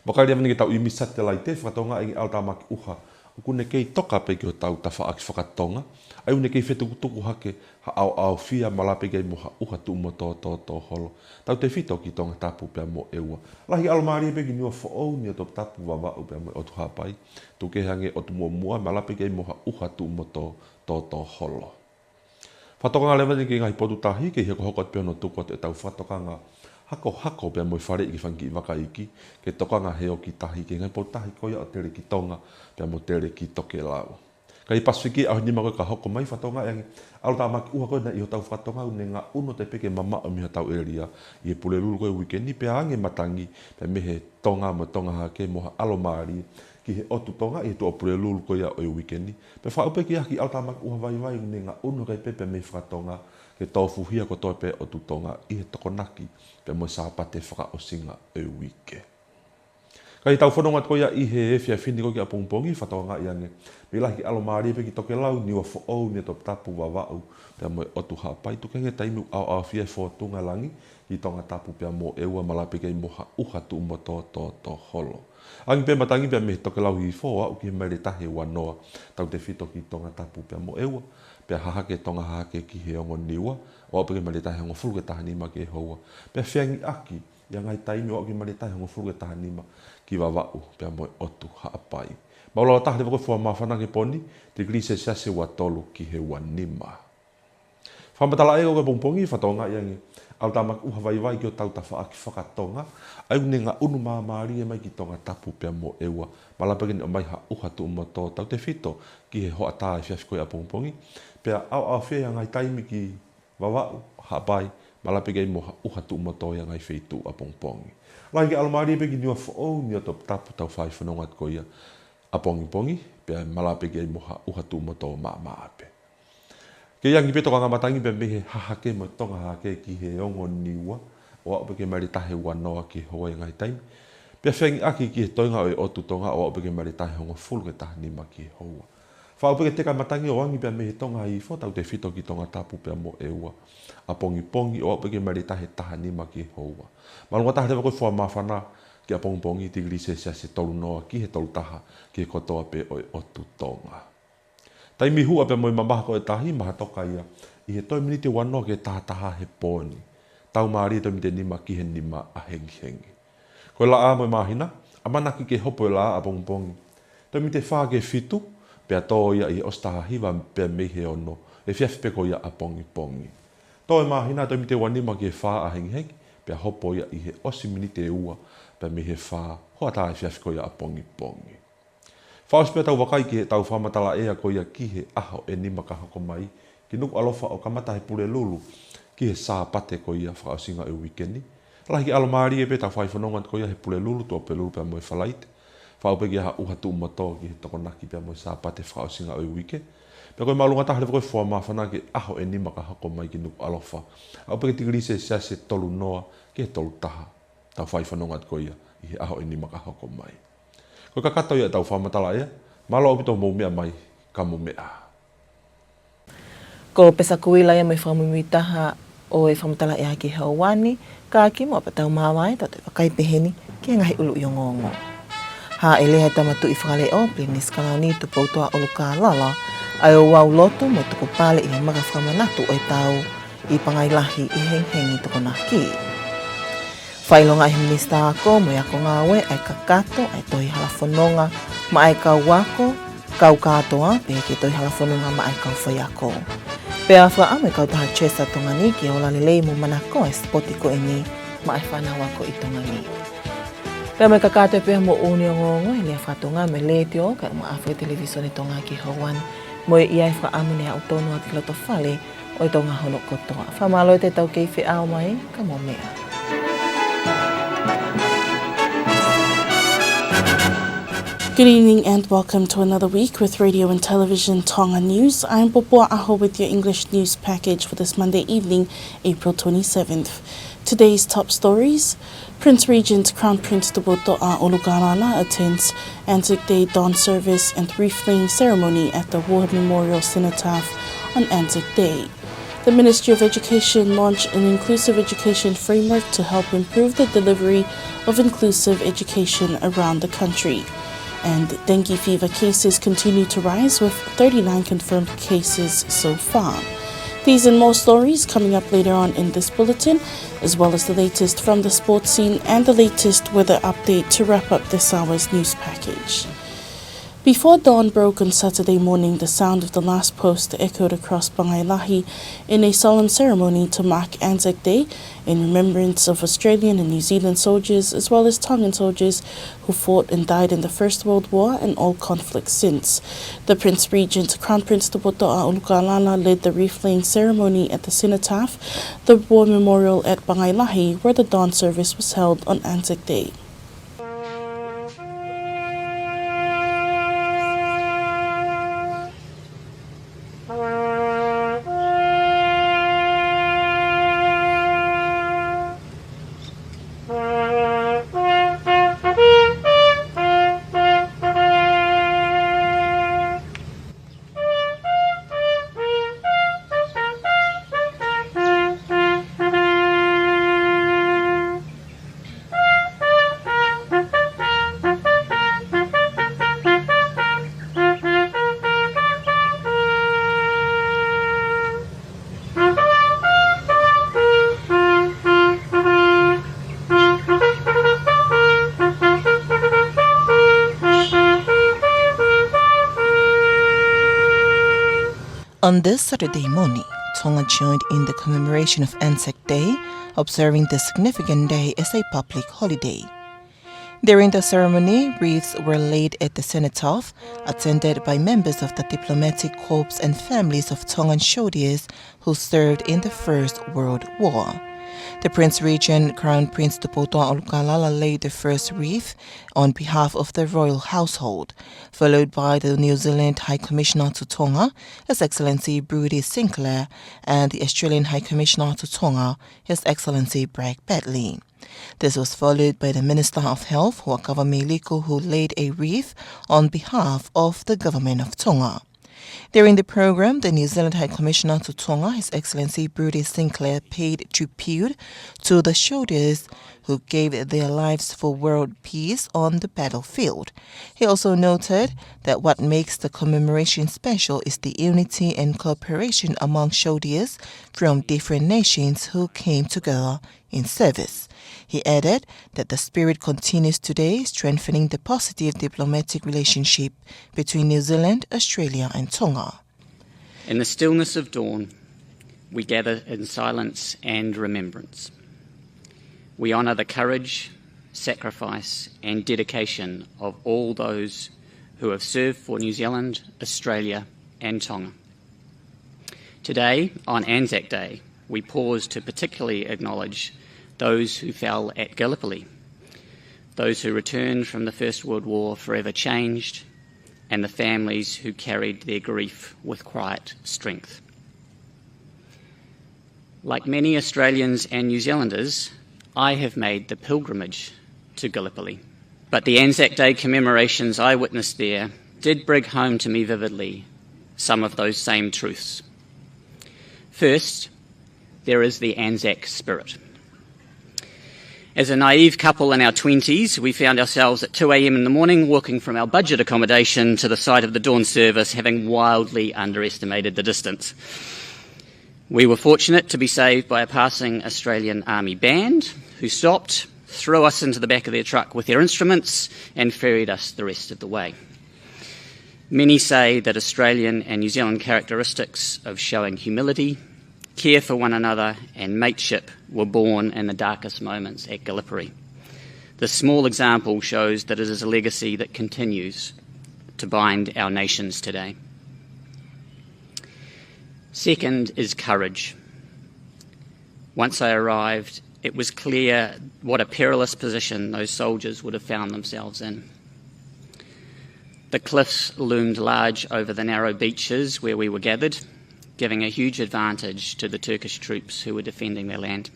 Vakai leva ni ki heʻetau ʻīmisi satelaite fakatokangaʻi e ʻalu tāmaki ʻuha, ʻoku ne kei toka pē ki hotau tafaʻaki fakatonga, ʻa ia ʻoku ne kei fetukutuku hake ha ʻaoʻaofia malava pē ki ai mo ha ʻuha tuʻumotu tōtōholo, tautefito ki Tongatapu pea mo ʻEua. Lahi ke ʻalomālie pē ki Niuafoʻou, Niuatoputapu, Vavaʻu pea mo e ʻotu Haʻapai, tuku kehe ange ʻotu Muʻomuʻa, malava pē ki ai mo ha ʻuha tuʻumotu tōtōholo. Fakatokanga leva ni ki he ngaahi potu tahi, kei hokohoko atu pē hono tuku atu ʻetau fakatokanga hakohako pea mo e faleʻi ki he fanga kiʻi vaka iiki, ke tokanga he ʻoku tahi ki he ngaahi potu tahi ko ia ʻo Telekitonga pea mo Telekitokelau. Kae ʻi Pasifiki ʻaho ʻe nima ko ē ka hoko mai, fakatonga ʻe ange ʻalu tāmaki ʻuha ko ē naʻe ʻi hotau fakatonga ʻoku ne ngaʻunu atu pē ke mamaʻo mei hotau ʻēlia ʻi he Pulelulu ko ē uike ni, pea ange matangi pē mei he Tonga mo Tonga Hahake mo ha ʻalomālie ki he ʻotu Tonga ʻi he tuʻa Pulelulu ko ia ʻo e uike ni. Pea fakaʻau pē ki he ʻaho ki ʻalu tāmaki ʻuha vaivai ʻoku ne ngaʻunu hake pē pē mei he fakatonga ke tofuhia kotoa pē ʻotu Tonga ʻi he Tokonaki pea mo e Sāpate fakaʻosinga ʻo e uike. Ka ʻi heʻetau fononga atu ko ia ʻi he efiafi ni ko ē ki ʻapongipongi, fakatonga ʻe ange mei he lahi ke ʻalomālie pē ki tokelau, Niuafoʻou, Niuatoputapu, Vavaʻu pea mo e ʻotu Haʻapai, tuku ange taimi ʻoku ʻaoʻaofia e fōtunga langi ki Tongatapu pea mo ʻEua, malava pē ki ai mo ha ʻuha tuʻumoto tōtōholo. Ange pē matangi pē mei he tokelau hihifo ʻo aʻu ki he maile tahi ua noa tautefito ki Tongatapu pea mo ʻEua, pea hahake Tonga Hahake ki he ongo Niua ʻo aʻu pē ki he maile tahi hongofulu ki he taha nima ki he houa, pea feangiʻaki ʻi ha ngaahi taimi ʻo aʻu ki he maile tahi hongofulu ki he taha nima ki Vavaʻu pea mo e ʻotu Haʻapai. Māʻulalo taha leva ko ē e fuʻu māfana ki he pō ni, tikilī selesiasi ua tolu ki he ua nima. Fakamatala ʻea ko ē ki ʻapongipongi, fakatonga ʻe ange ʻalu tāmaki ʻuha vaivai ki hotau tafaʻaki fakatonga, ʻa ia ʻoku ne ngaʻunu māmālie mai ki Tongatapu pea mo ʻEua, malava pē ke ne ʻomai ha ʻuha tuʻumoto tautefito ki he hoʻatā efiafi ko ē ʻapongipongi, pea ʻaoʻaofia ʻi ha ngaahi taimi ki Vavaʻu, Haʻapai, malava pē ki ai mo ha ʻuha tuʻumoto ʻi ha ngaahi feituʻu ʻapongipongi. Lahi ke ʻalomālie pē ki Niuafoʻou, Niuatoputapu, ʻetau faʻahinga fononga atu ko ia ʻapongipongi, pea malava pē ki ai mo ha ʻuha tuʻumoto maʻamaʻa pē. Kei angi pē tokanga matangi pē mei he Hahake mo Tonga Hahake ki he ongo Niua ʻo aʻu pē ki he maile tahi ua noa ki he houa ʻi ha ngaahi taimi, pea feangiʻaki ki he toenga ʻo e ʻotu Tonga ʻo aʻu pē ki he maile tahi hongofulu ki he taha nima ki he houa. Fakaʻau pē ke teka matangi ʻo angi pē mei he Tonga hihifo tautefito ki Tongatapu pea mo ʻEua ʻapongipongi ʻo aʻu pē ki he maile tahi taha nima ki he houa. Māʻolunga taha leva ko ē e fuʻu māfana ki ʻapongipongi, tikilī selesiasi ʻe tolu noa ki he tolu taha ki he kotoa pē ʻo e ʻotu Tonga. Taimi huʻa pea mo e mamaha ko ē e tahi, mahatoka ia ʻi he toe miniti ua noa ki he taha taha he pō ni. Tau mālie toe miniti ʻe nima ki he nima ʻahengihengi. Ko e laʻā mo e māhina, ʻamanaki ke hopo e laʻā ʻapongipongi toe miniti ʻe fā ki he fitu, pea tō ia ʻi he ʻosi taha hiva pē mei he ono efiafi pē ko ia ʻapongipongi. Tō e māhina toe miniti ʻe ua nima ki he fā ʻahengihengi, pea hopo ia ʻi he ʻosi miniti ʻe ua pē mei he fā hoʻatā efiafi ko ia ʻapongipongi. Fakaʻosi pē ʻetau vakai ki heʻetau fakamatala ʻea ko ia ki he ʻaho ʻe nima ka hoko mai ki Nukuʻalofa ʻo kamata he Pulelulu ki he Sāpate ko ia fakaʻosinga ʻo e uike ni. Lahi ke ʻalomālie pē ʻetau faʻahinga fononga atu ko ia he Pulelulu, tuʻa Pulelulu pea mo e Falaite. Fakaʻau pē ki ha ʻuha tuʻumoto ki he Tokonaki pea mo e Sāpate fakaʻosinga ʻo e uike. Pea ko e māʻolunga taha leva ko ē e fuʻu māfana ki he ʻaho ʻe nima ka hoko mai ki Nukuʻalofa, aʻu pē ki he tikilī selesiasi ʻe tolu noa ki he tolu taha. Tau faʻahinga fononga atu ko ia ʻi he ʻaho ʻe nima ka hoko mai. Ko e kakato ia ʻetau fakamatala ʻea, mālō ʻaupito hoʻomou meʻa mai, ka mou meʻa ā. Ko Pesa Kuila ia mo e fakamuimuitaha ʻo e fakamatala ʻea ki he houa ni, ka kimuʻa pea tau māvae, tau toe vakai pehē ni ki he ngaahi ʻuluʻi ongoongo. Hāʻele ʻa e Tama Tuʻi Fakaleʻo, Pilinisi Kalauni Tupoutoʻa ʻUlukalala, ʻa e ouau lotu mo e tukupale ʻi he maka fakamanatu ʻo e tau ʻi Pangaʻilahi ʻi he hengihengi Tokonaki. Fakaʻilongaʻi ʻe he Minisitā Ako mo e Ako Ngāue ʻa e kakato ʻa e tohi hala fononga maʻá e kau ako, kau kātoa, pehē ki he tohi hala fononga maʻá e kau faiako. Pea fakaʻamu e kautaha Chess ʻa Tonga ni ke ola lelei mo manako ʻa e sipoti ko eni maʻá e fānau ako ʻi Tonga ni. Pea mo e kakato pē ia hoʻomou ʻuluʻi ongoongo he lea faka-Tonga mei he Letiō kae ʻumaʻā foki e Televīsone Tonga ki he houa ni. Mo ia ʻe fakaʻamu ne aʻu tonu atu ki loto fale ʻo e Tonga hono kotoa. Fakamālō ʻetau kei feʻao mai, ka mou meʻa ā. Good evening and welcome to another week with Radio and Television Tonga News. I'm Popua ʻAho with your English news package for this Monday evening, April twenty-seventh. Today's top stories. Prince Regent Crown Prince Tupoutoʻa ʻUlukalala attends Anzac Day dawn service and wreath-laying ceremony at the War Memorial Cenotaph on Anzac Day. The Ministry of Education launched an inclusive education framework to help improve the delivery of inclusive education around the country. And dengue fever cases continue to rise, with thirty-nine confirmed cases so far. These and more stories coming up later on in this bulletin, as well as the latest from the sports scene and the latest weather update to wrap up this hour's news package. Before dawn broke on Saturday morning, the sound of the last post echoed across Pangai Lahi in a solemn ceremony to mark Anzac Day in remembrance of Australian and New Zealand soldiers, as well as Tongan soldiers who fought and died in the First World War and all conflicts since. The Prince Regent, Crown Prince Tupotoʻa ʻUlukalala, led the wreath-laying ceremony at the Cenotaph, the War Memorial at Pangai Lahi, where the dawn service was held on Anzac Day. On this Saturday morning, Tonga joined in the commemoration of Anzac Day, observing the significant day as a public holiday. During the ceremony, wreaths were laid at the Cenotaph, attended by members of the diplomatic corps and families of Tongan soldiers who served in the First World War. The Prince Regent, Crown Prince Tupotoʻa ʻUlukalala, laid the first wreath on behalf of the royal household, followed by the New Zealand High Commissioner to Tonga, His Excellency Brodie Sinclair, and the Australian High Commissioner to Tonga, His Excellency Bragg Batley. This was followed by the Minister of Health, Huʻakavameiliku, who laid a wreath on behalf of the Government of Tonga. During the program, the New Zealand High Commissioner to Tonga, His Excellency Brodie Sinclair, paid tribute to the soldiers who gave their lives for world peace on the battlefield. He also noted that what makes the commemoration special is the unity and cooperation among soldiers from different nations who came together in service. He added that the spirit continues today, strengthening the positive diplomatic relationship between New Zealand, Australia, and Tonga. In the stillness of dawn, we gather in silence and remembrance. We honour the courage, sacrifice, and dedication of all those who have served for New Zealand, Australia, and Tonga. Today, on Anzac Day, we pause to particularly acknowledge those who fell at Gallipoli, those who returned from the First World War forever changed, and the families who carried their grief with quiet strength. Like many Australians and New Zealanders, I have made the pilgrimage to Gallipoli. But the Anzac Day commemorations I witnessed there did bring home to me vividly some of those same truths. First, there is the Anzac spirit. As a naive couple in our twenties, we found ourselves at two a.m. in the morning walking from our budget accommodation to the site of the dawn service, having wildly underestimated the distance. We were fortunate to be saved by a passing Australian Army band who stopped, threw us into the back of their truck with their instruments, and ferried us the rest of the way. Many say that Australian and New Zealand characteristics of showing humility, care for one another, and mateship were born in the darkest moments at Gallipoli. This small example shows that it is a legacy that continues to bind our nations today. Second is courage. Once I arrived, it was clear what a perilous position those soldiers would have found themselves in. The cliffs loomed large over the narrow beaches where we were gathered, giving a huge advantage to the Turkish troops who were defending their land.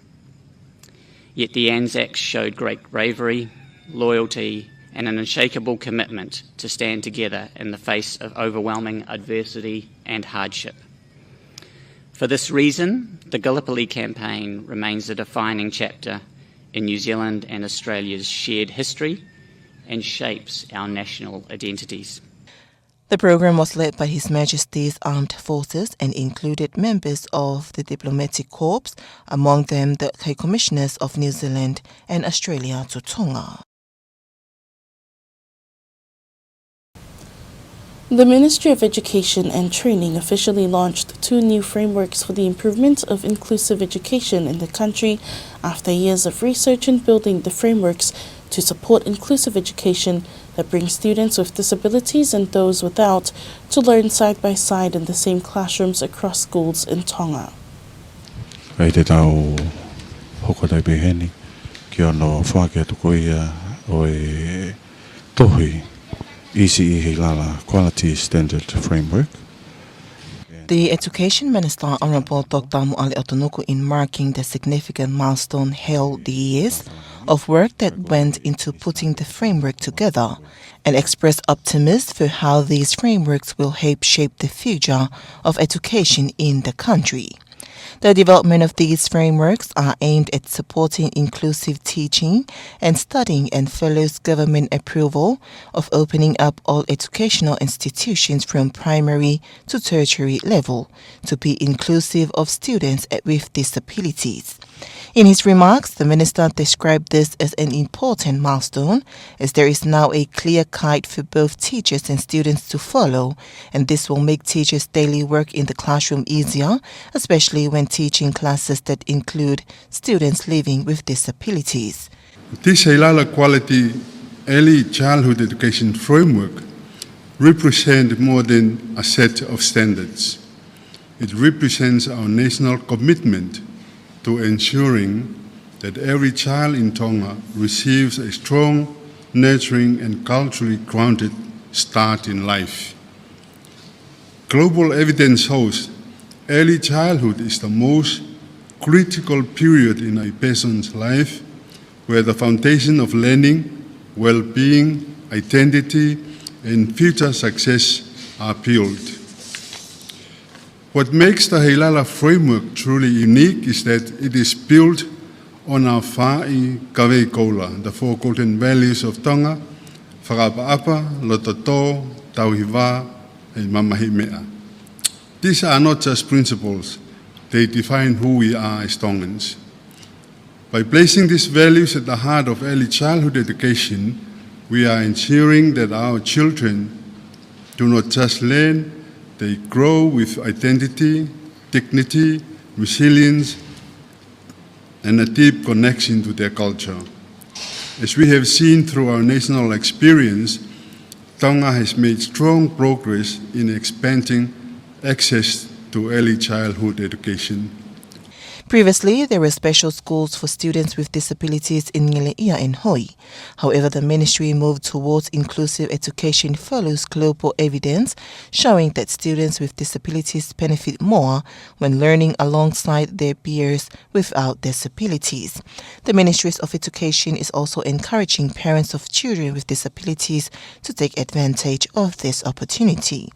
Yet the Anzacs showed great bravery, loyalty, and an unshakable commitment to stand together in the face of overwhelming adversity and hardship. For this reason, the Gallipoli campaign remains a defining chapter in New Zealand and Australia's shared history and shapes our national identities. The program was led by His Majesty's Armed Forces and included members of the diplomatic corps, among them the High Commissioners of New Zealand and Australia to Tonga. The Ministry of Education and Training officially launched two new frameworks for the improvement of inclusive education in the country after years of research in building the frameworks to support inclusive education that brings students with disabilities and those without to learn side by side in the same classrooms across schools in Tonga. ʻAi te tau hoko atu pē heni ki hono foaki atu ko ia ʻo e tohi E C E Heilala Quality Standard Framework. The Education Minister, Honourable Doctor Moale ʻOtunuku, in marking the significant milestone, hailed the years of work that went into putting the framework together and expressed optimism for how these frameworks will help shape the future of education in the country. The development of these frameworks are aimed at supporting inclusive teaching and studying and follows government approval of opening up all educational institutions from primary to tertiary level to be inclusive of students with disabilities. In his remarks, the minister described this as an important milestone, as there is now a clear guide for both teachers and students to follow, and this will make teachers' daily work in the classroom easier, especially when teaching classes that include students living with disabilities. This Heilala Quality Early Childhood Education Framework represents more than a set of standards. It represents our national commitment to ensuring that every child in Tonga receives a strong, nurturing and culturally grounded start in life. Global evidence shows early childhood is the most critical period in a person's life, where the foundation of learning, well-being, identity and future success are built. What makes the Heilala framework truly unique is that it is built on our faʻahi kavei koula, the four golden values of Tonga: fakaʻapaʻapa, loto tō, tauhi vā, and mamahiʻi meʻa. These are not just principles, they define who we are as Tongans. By placing these values at the heart of early childhood education, we are ensuring that our children do not just learn, they grow with identity, dignity, resilience, and a deep connection to their culture. As we have seen through our national experience, Tonga has made strong progress in expanding access to early childhood education. Previously, there were special schools for students with disabilities in Ngeleʻia and Hoi. However, the ministry moved towards inclusive education follows global evidence showing that students with disabilities benefit more when learning alongside their peers without disabilities. The Ministry of Education is also encouraging parents of children with disabilities to take advantage of this opportunity.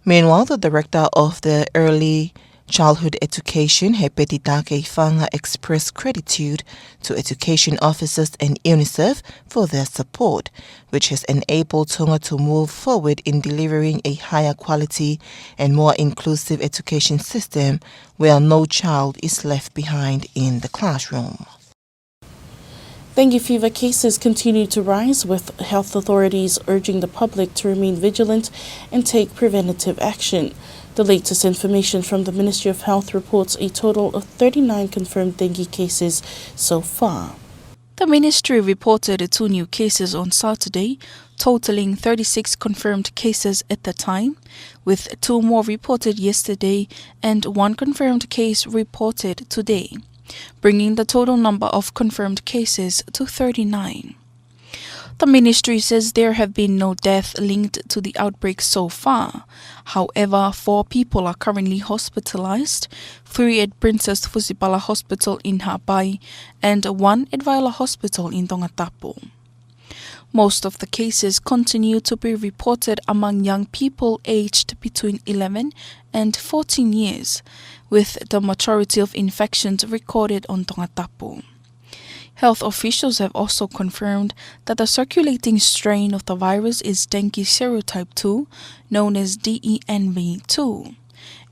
Meanwhile, the director of the Early Childhood Education, Hepeti Takei Fanga, expressed gratitude to education officers and UNICEF for their support, which has enabled Tonga to move forward in delivering a higher quality and more inclusive education system where no child is left behind in the classroom. Dengue fever cases continue to rise, with health authorities urging the public to remain vigilant and take preventative action. The latest information from the Ministry of Health reports a total of thirty-nine confirmed dengue cases so far. The ministry reported two new cases on Saturday, totaling thirty-six confirmed cases at the time, with two more reported yesterday and one confirmed case reported today, bringing the total number of confirmed cases to thirty-nine. The ministry says there have been no deaths linked to the outbreak so far. However, four people are currently hospitalized, three at Princess Fusipala Hospital in Haʻapai and one at Vaila Hospital in Tongatapu. Most of the cases continue to be reported among young people aged between eleven and fourteen years, with the majority of infections recorded on Tongatapu. Health officials have also confirmed that the circulating strain of the virus is dengue serotype two, known as D E N V two.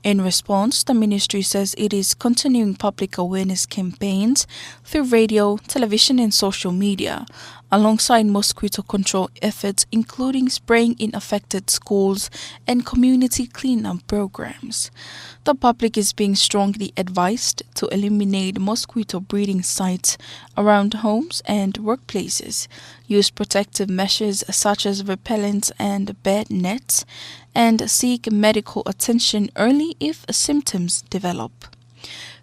In response, the ministry says it is continuing public awareness campaigns through radio, television, and social media, alongside mosquito control efforts, including spraying in affected schools and community cleanup programs. The public is being strongly advised to eliminate mosquito breeding sites around homes and workplaces, use protective measures such as repellents and bed nets, and seek medical attention early if symptoms develop.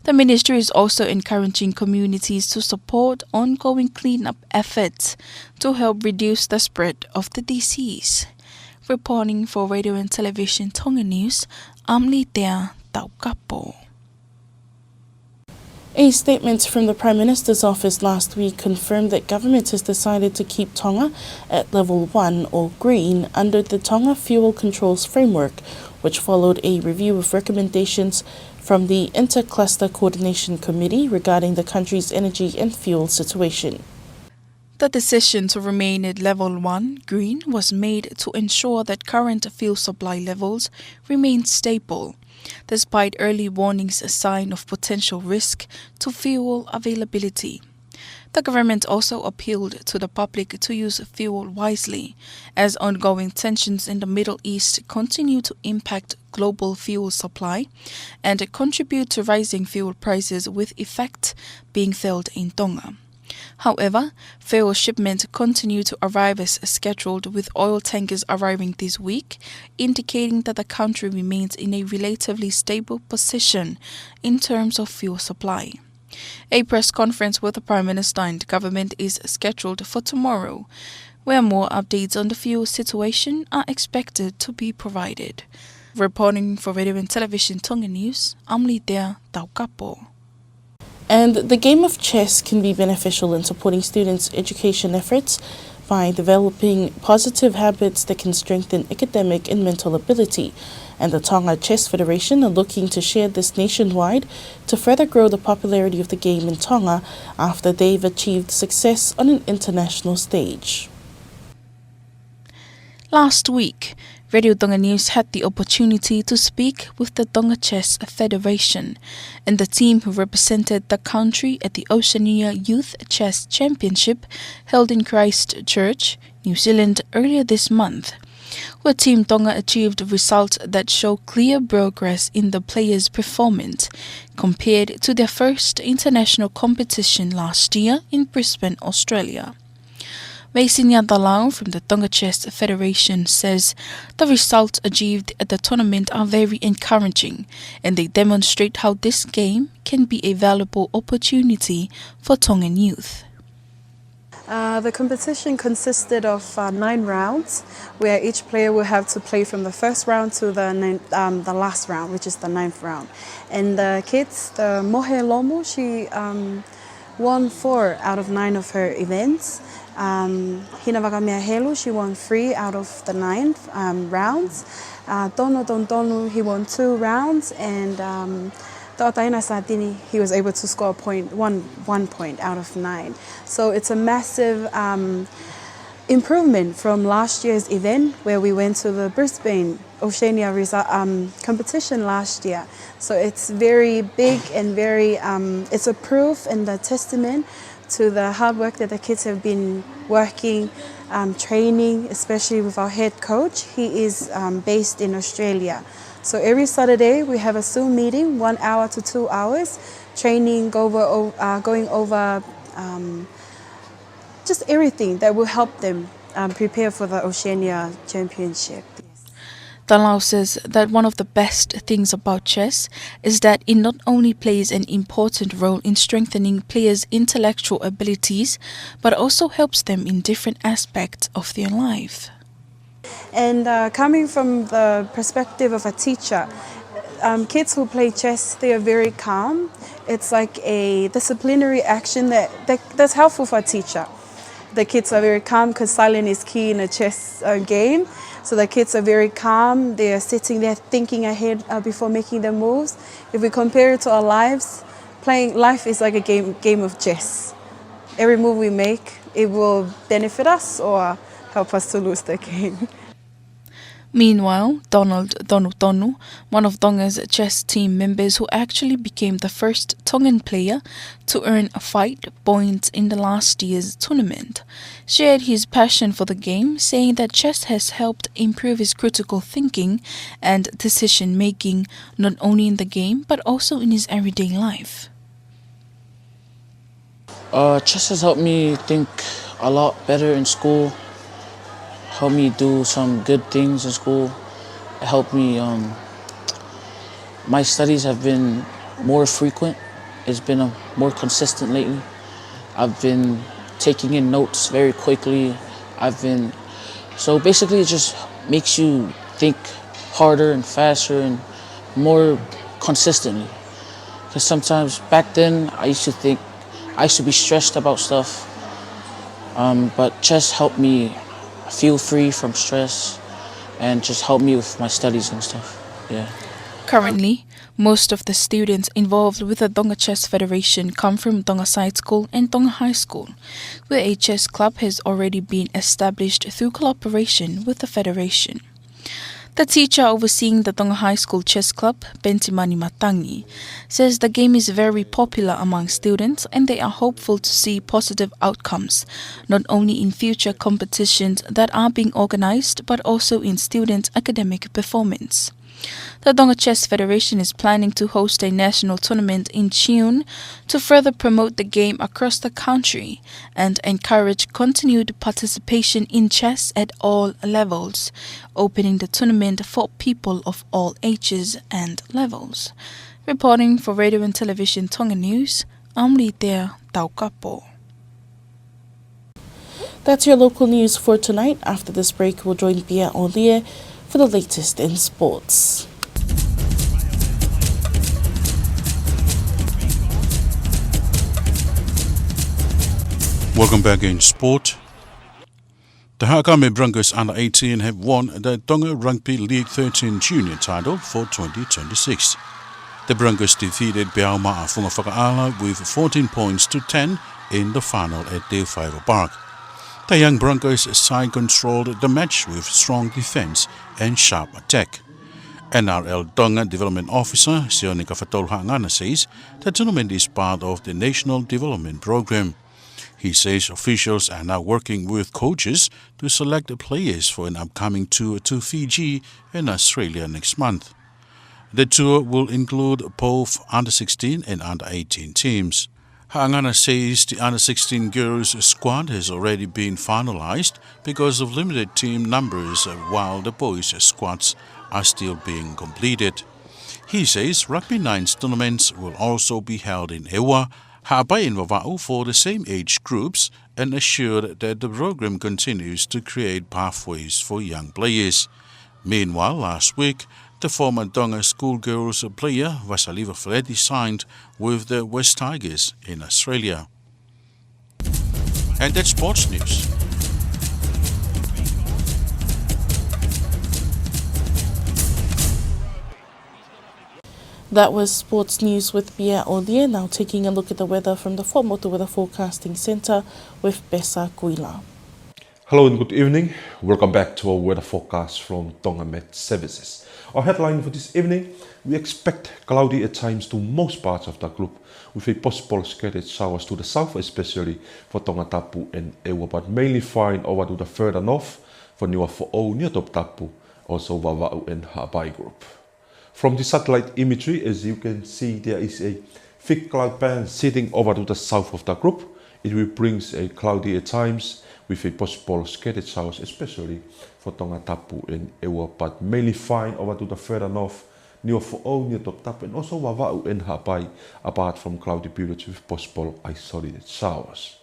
The ministry is also encouraging communities to support ongoing cleanup efforts to help reduce the spread of the disease. Reporting for Radio and Television Tonga News, I'm Litea Taukapo. A statement from the Prime Minister's office last week confirmed that government has decided to keep Tonga at level one, or green, under the Tonga Fuel Controls Framework, which followed a review of recommendations from the Inter-Cluster Coordination Committee regarding the country's energy and fuel situation. The decision to remain at level one, green, was made to ensure that current fuel supply levels remain stable, despite early warnings a sign of potential risk to fuel availability. The government also appealed to the public to use fuel wisely, as ongoing tensions in the Middle East continue to impact global fuel supply and contribute to rising fuel prices, with effect being felt in Tonga. However, fuel shipments continue to arrive as scheduled, with oil tankers arriving this week, indicating that the country remains in a relatively stable position in terms of fuel supply. A press conference with the Prime Minister and government is scheduled for tomorrow, where more updates on the fuel situation are expected to be provided. Reporting for Radio and Television Tonga News, I'm Litea Taukapo. And the game of chess can be beneficial in supporting students' education efforts by developing positive habits that can strengthen academic and mental ability. And the Tonga Chess Federation are looking to share this nationwide to further grow the popularity of the game in Tonga after they've achieved success on an international stage. Last week, Radio Tonga News had the opportunity to speak with the Tonga Chess Federation and the team who represented the country at the Oceania Youth Chess Championship held in Christchurch, New Zealand, earlier this month, where Team Tonga achieved results that show clear progress in the players' performance compared to their first international competition last year in Brisbane, Australia. Meisinia Talau from the Tonga Chess Federation says the results achieved at the tournament are very encouraging, and they demonstrate how this game can be a valuable opportunity for Tongan youth. Uh, the competition consisted of, uh, nine rounds, where each player will have to play from the first round to the nin-, um, the last round, which is the ninth round. And the kids, the Mohe Lomu, she, um, won four out of nine of her events. Um, Hina Vakamea Helu, she won three out of the nine, um, rounds. Uh, Tono Tontonu, he won two rounds, and, um, Toʻotaina Satini, he was able to score a point, one, one point out of nine. So it's a massive, um, improvement from last year's event where we went to the Brisbane Oceania resu-, um, competition last year. So it's very big and very, um, it's a proof and a testament to the hard work that the kids have been working, um, training, especially with our head coach. He is, um, based in Australia. So every Saturday we have a Zoom meeting, one hour to two hours, training, go over, o-, uh, going over, um, just everything that will help them, um, prepare for the Oceania Championship. Talau says that one of the best things about chess is that it not only plays an important role in strengthening players' intellectual abilities, but also helps them in different aspects of their life. And, uh, coming from the perspective of a teacher, um, kids who play chess, they are very calm. It's like a disciplinary action that, that, that's helpful for a teacher. The kids are very calm 'cause silence is key in a chess, uh, game. So the kids are very calm. They are sitting there thinking ahead, uh, before making their moves. If we compare it to our lives, playing, life is like a game, game of chess. Every move we make, it will benefit us or help us to lose the game. Meanwhile, Donald Tonutonu, one of Tonga's chess team members who actually became the first Tongan player to earn five points in the last year's tournament, shared his passion for the game, saying that chess has helped improve his critical thinking and decision making, not only in the game but also in his everyday life. Uh, chess has helped me think a lot better in school, helped me do some good things in school. It helped me, um, my studies have been more frequent. It's been a, more consistent lately. I've been taking in notes very quickly. I've been, so basically it just makes you think harder and faster and more consistently. Because sometimes back then I used to think I used to be stressed about stuff, um, but chess helped me feel free from stress and just helped me with my studies and stuff. Yeah. Currently, most of the students involved with the Tonga Chess Federation come from Tonga Side School and Tonga High School, where a chess club has already been established through collaboration with the federation. The teacher overseeing the Tonga High School Chess Club, Pentimani Matangi, says the game is very popular among students and they are hopeful to see positive outcomes, not only in future competitions that are being organized but also in students' academic performance. The Tonga Chess Federation is planning to host a national tournament in June to further promote the game across the country and encourage continued participation in chess at all levels, opening the tournament for people of all ages and levels. Reporting for Radio and Television Tonga News, I'm Litea Taukapo. That's your local news for tonight. After this break, we'll join Pia Olie for the latest in sports. Welcome back in sport. The Haʻakame Broncos under eighteen have won the Tonga Rugby League thirteen junior title for twenty twenty-six. The Broncos defeated Peau Maʻa Fungafakaʻala with fourteen points to ten in the final at Teufaiva Park. The young Broncos side controlled the match with strong defense and sharp attack. N R L Tonga Development Officer Sione Kafatolu Haʻangana says the tournament is part of the National Development Program. He says officials are now working with coaches to select players for an upcoming tour to Fiji and Australia next month. The tour will include both under sixteen and under eighteen teams. Haʻangana says the under sixteen girls squad has already been finalized because of limited team numbers, while the boys squads are still being completed. He says Rugby Nines tournaments will also be held in ʻEua, Haʻapai and Vavaʻu for the same age groups, and assured that the program continues to create pathways for young players. Meanwhile, last week, the former Tonga schoolgirls player Vasaliva Feleti signed with the West Tigers in Australia. And that's sports news. That was sports news with Pia Olie. Now taking a look at the weather from the Fuaʻamotu Weather Forecasting Centre with Besa Kuila. Hello and good evening. Welcome back to our weather forecast from Tonga Met Services. Our headline for this evening, we expect cloudy at times to most parts of the group, with a possible scattered showers to the south, especially for Tongatapu and ʻEua, but mainly fine over to the further north for Niuafoʻou, Niuatoputapu, also Vavaʻu and Haʻapai group. From the satellite imagery, as you can see, there is a thick cloud band sitting over to the south of the group. It will bring a cloudy at times with a possible scattered showers, especially for Tongatapu and ʻEua, but mainly fine over to the further north, Niuafoʻou, Niuatoputapu, and also Vavaʻu and Haʻapai, apart from cloudy periods with possible isolated showers.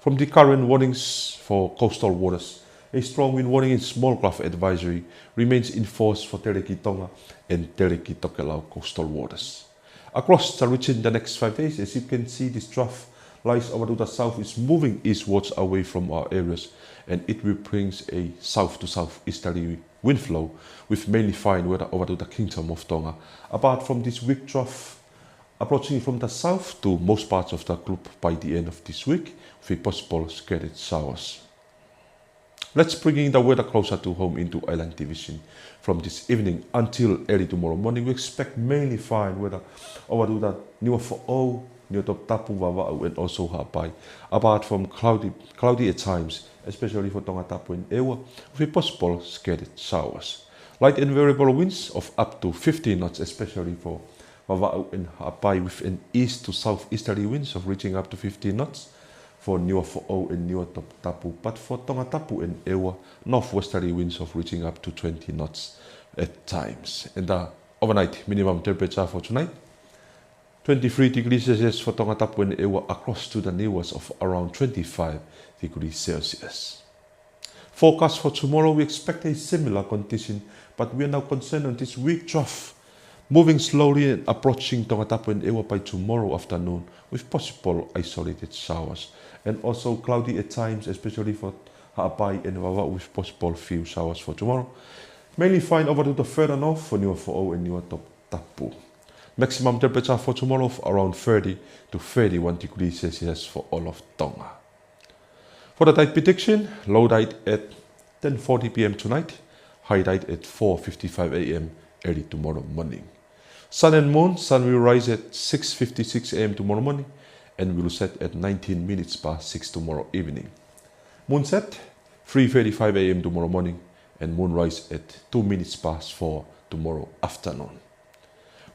From the current warnings for coastal waters, a strong wind warning and small craft advisory remains in force for Telekitonga and Telekitokelau coastal waters. Across the region the next five days, as you can see, this trough lies over to the south is moving eastwards away from our areas, and it will bring a south to southeasterly wind flow with mainly fine weather over to the Kingdom of Tonga. Apart from this weak trough, approaching from the south to most parts of the group by the end of this week, with possible scattered showers. Let's bring in the weather closer to home into Island Division. From this evening until early tomorrow morning, we expect mainly fine weather over to the Niuafoʻou, Niuatoputapu, Vavaʻu, and also Haʻapai, apart from cloudy, cloudy at times, especially for Tongatapu and ʻEua, with possible scattered showers. Light and variable winds of up to fifteen knots, especially for Vavaʻu and Haʻapai, with an east to southeasterly winds of reaching up to fifteen knots for Niuafoʻou and Niuatoputapu, but for Tongatapu and ʻEua, northwesterly winds of reaching up to twenty knots at times. And the overnight minimum temperature for tonight, twenty-three degrees Celsius for Tongatapu and ʻEua, across to the Niuas of around twenty-five degrees Celsius. Forecast for tomorrow, we expect a similar condition, but we are now concerned on this weak trough moving slowly and approaching Tongatapu and ʻEua by tomorrow afternoon with possible isolated showers. And also cloudy at times, especially for Haʻapai and Vavaʻu, with possible few showers for tomorrow. Mainly fine over to the further north for Niuafoʻou and Niuatoputapu. Maximum temperature for tomorrow of around thirty to thirty-one degrees Celsius for all of Tonga. For the tide prediction, low tide at ten forty P M tonight, high tide at four fifty-five A M early tomorrow morning. Sun and moon, sun will rise at six fifty-six A M tomorrow morning and will set at nineteen minutes past six tomorrow evening. Moon set, three thirty-five A M tomorrow morning, and moon rise at two minutes past four tomorrow afternoon.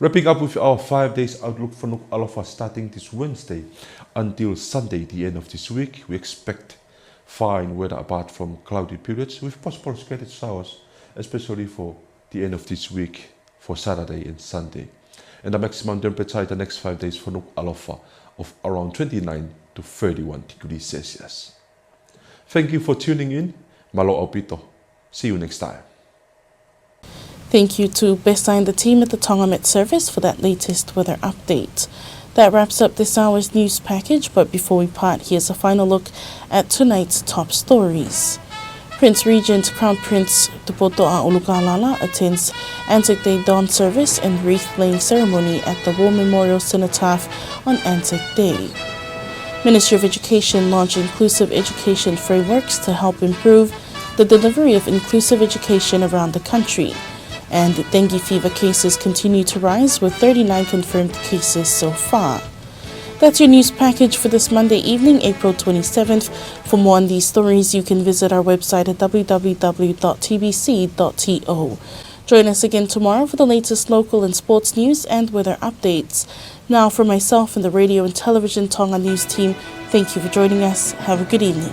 Wrapping up with our five days outlook for Nukuʻalofa, starting this Wednesday until Sunday, the end of this week, we expect fine weather apart from cloudy periods with possible scattered showers, especially for the end of this week, for Saturday and Sunday. And the maximum temperature in the next five days for Nukuʻalofa of around twenty-nine to thirty-one degrees Celsius. Thank you for tuning in. Mālō ʻaupito. See you next time. Thank you to Bessa and the team at the Tonga Met Service for that latest weather update. That wraps up this hour's news package, but before we part, here's a final look at tonight's top stories. Prince Regent Crown Prince Tupuʻau ʻUlukalala attends Anzac Day dawn service and wreath-laying ceremony at the War Memorial Cenotaph on Anzac Day. Ministry of Education launched inclusive education frameworks to help improve the delivery of inclusive education around the country. And dengue fever cases continue to rise, with thirty-nine confirmed cases so far. That's your news package for this Monday evening, April twenty-seventh. For more on these stories, you can visit our website at W W W dot T B C dot T O. Join us again tomorrow for the latest local and sports news and weather updates. Now, from myself and the Radio and Television Tonga news team, thank you for joining us. Have a good evening.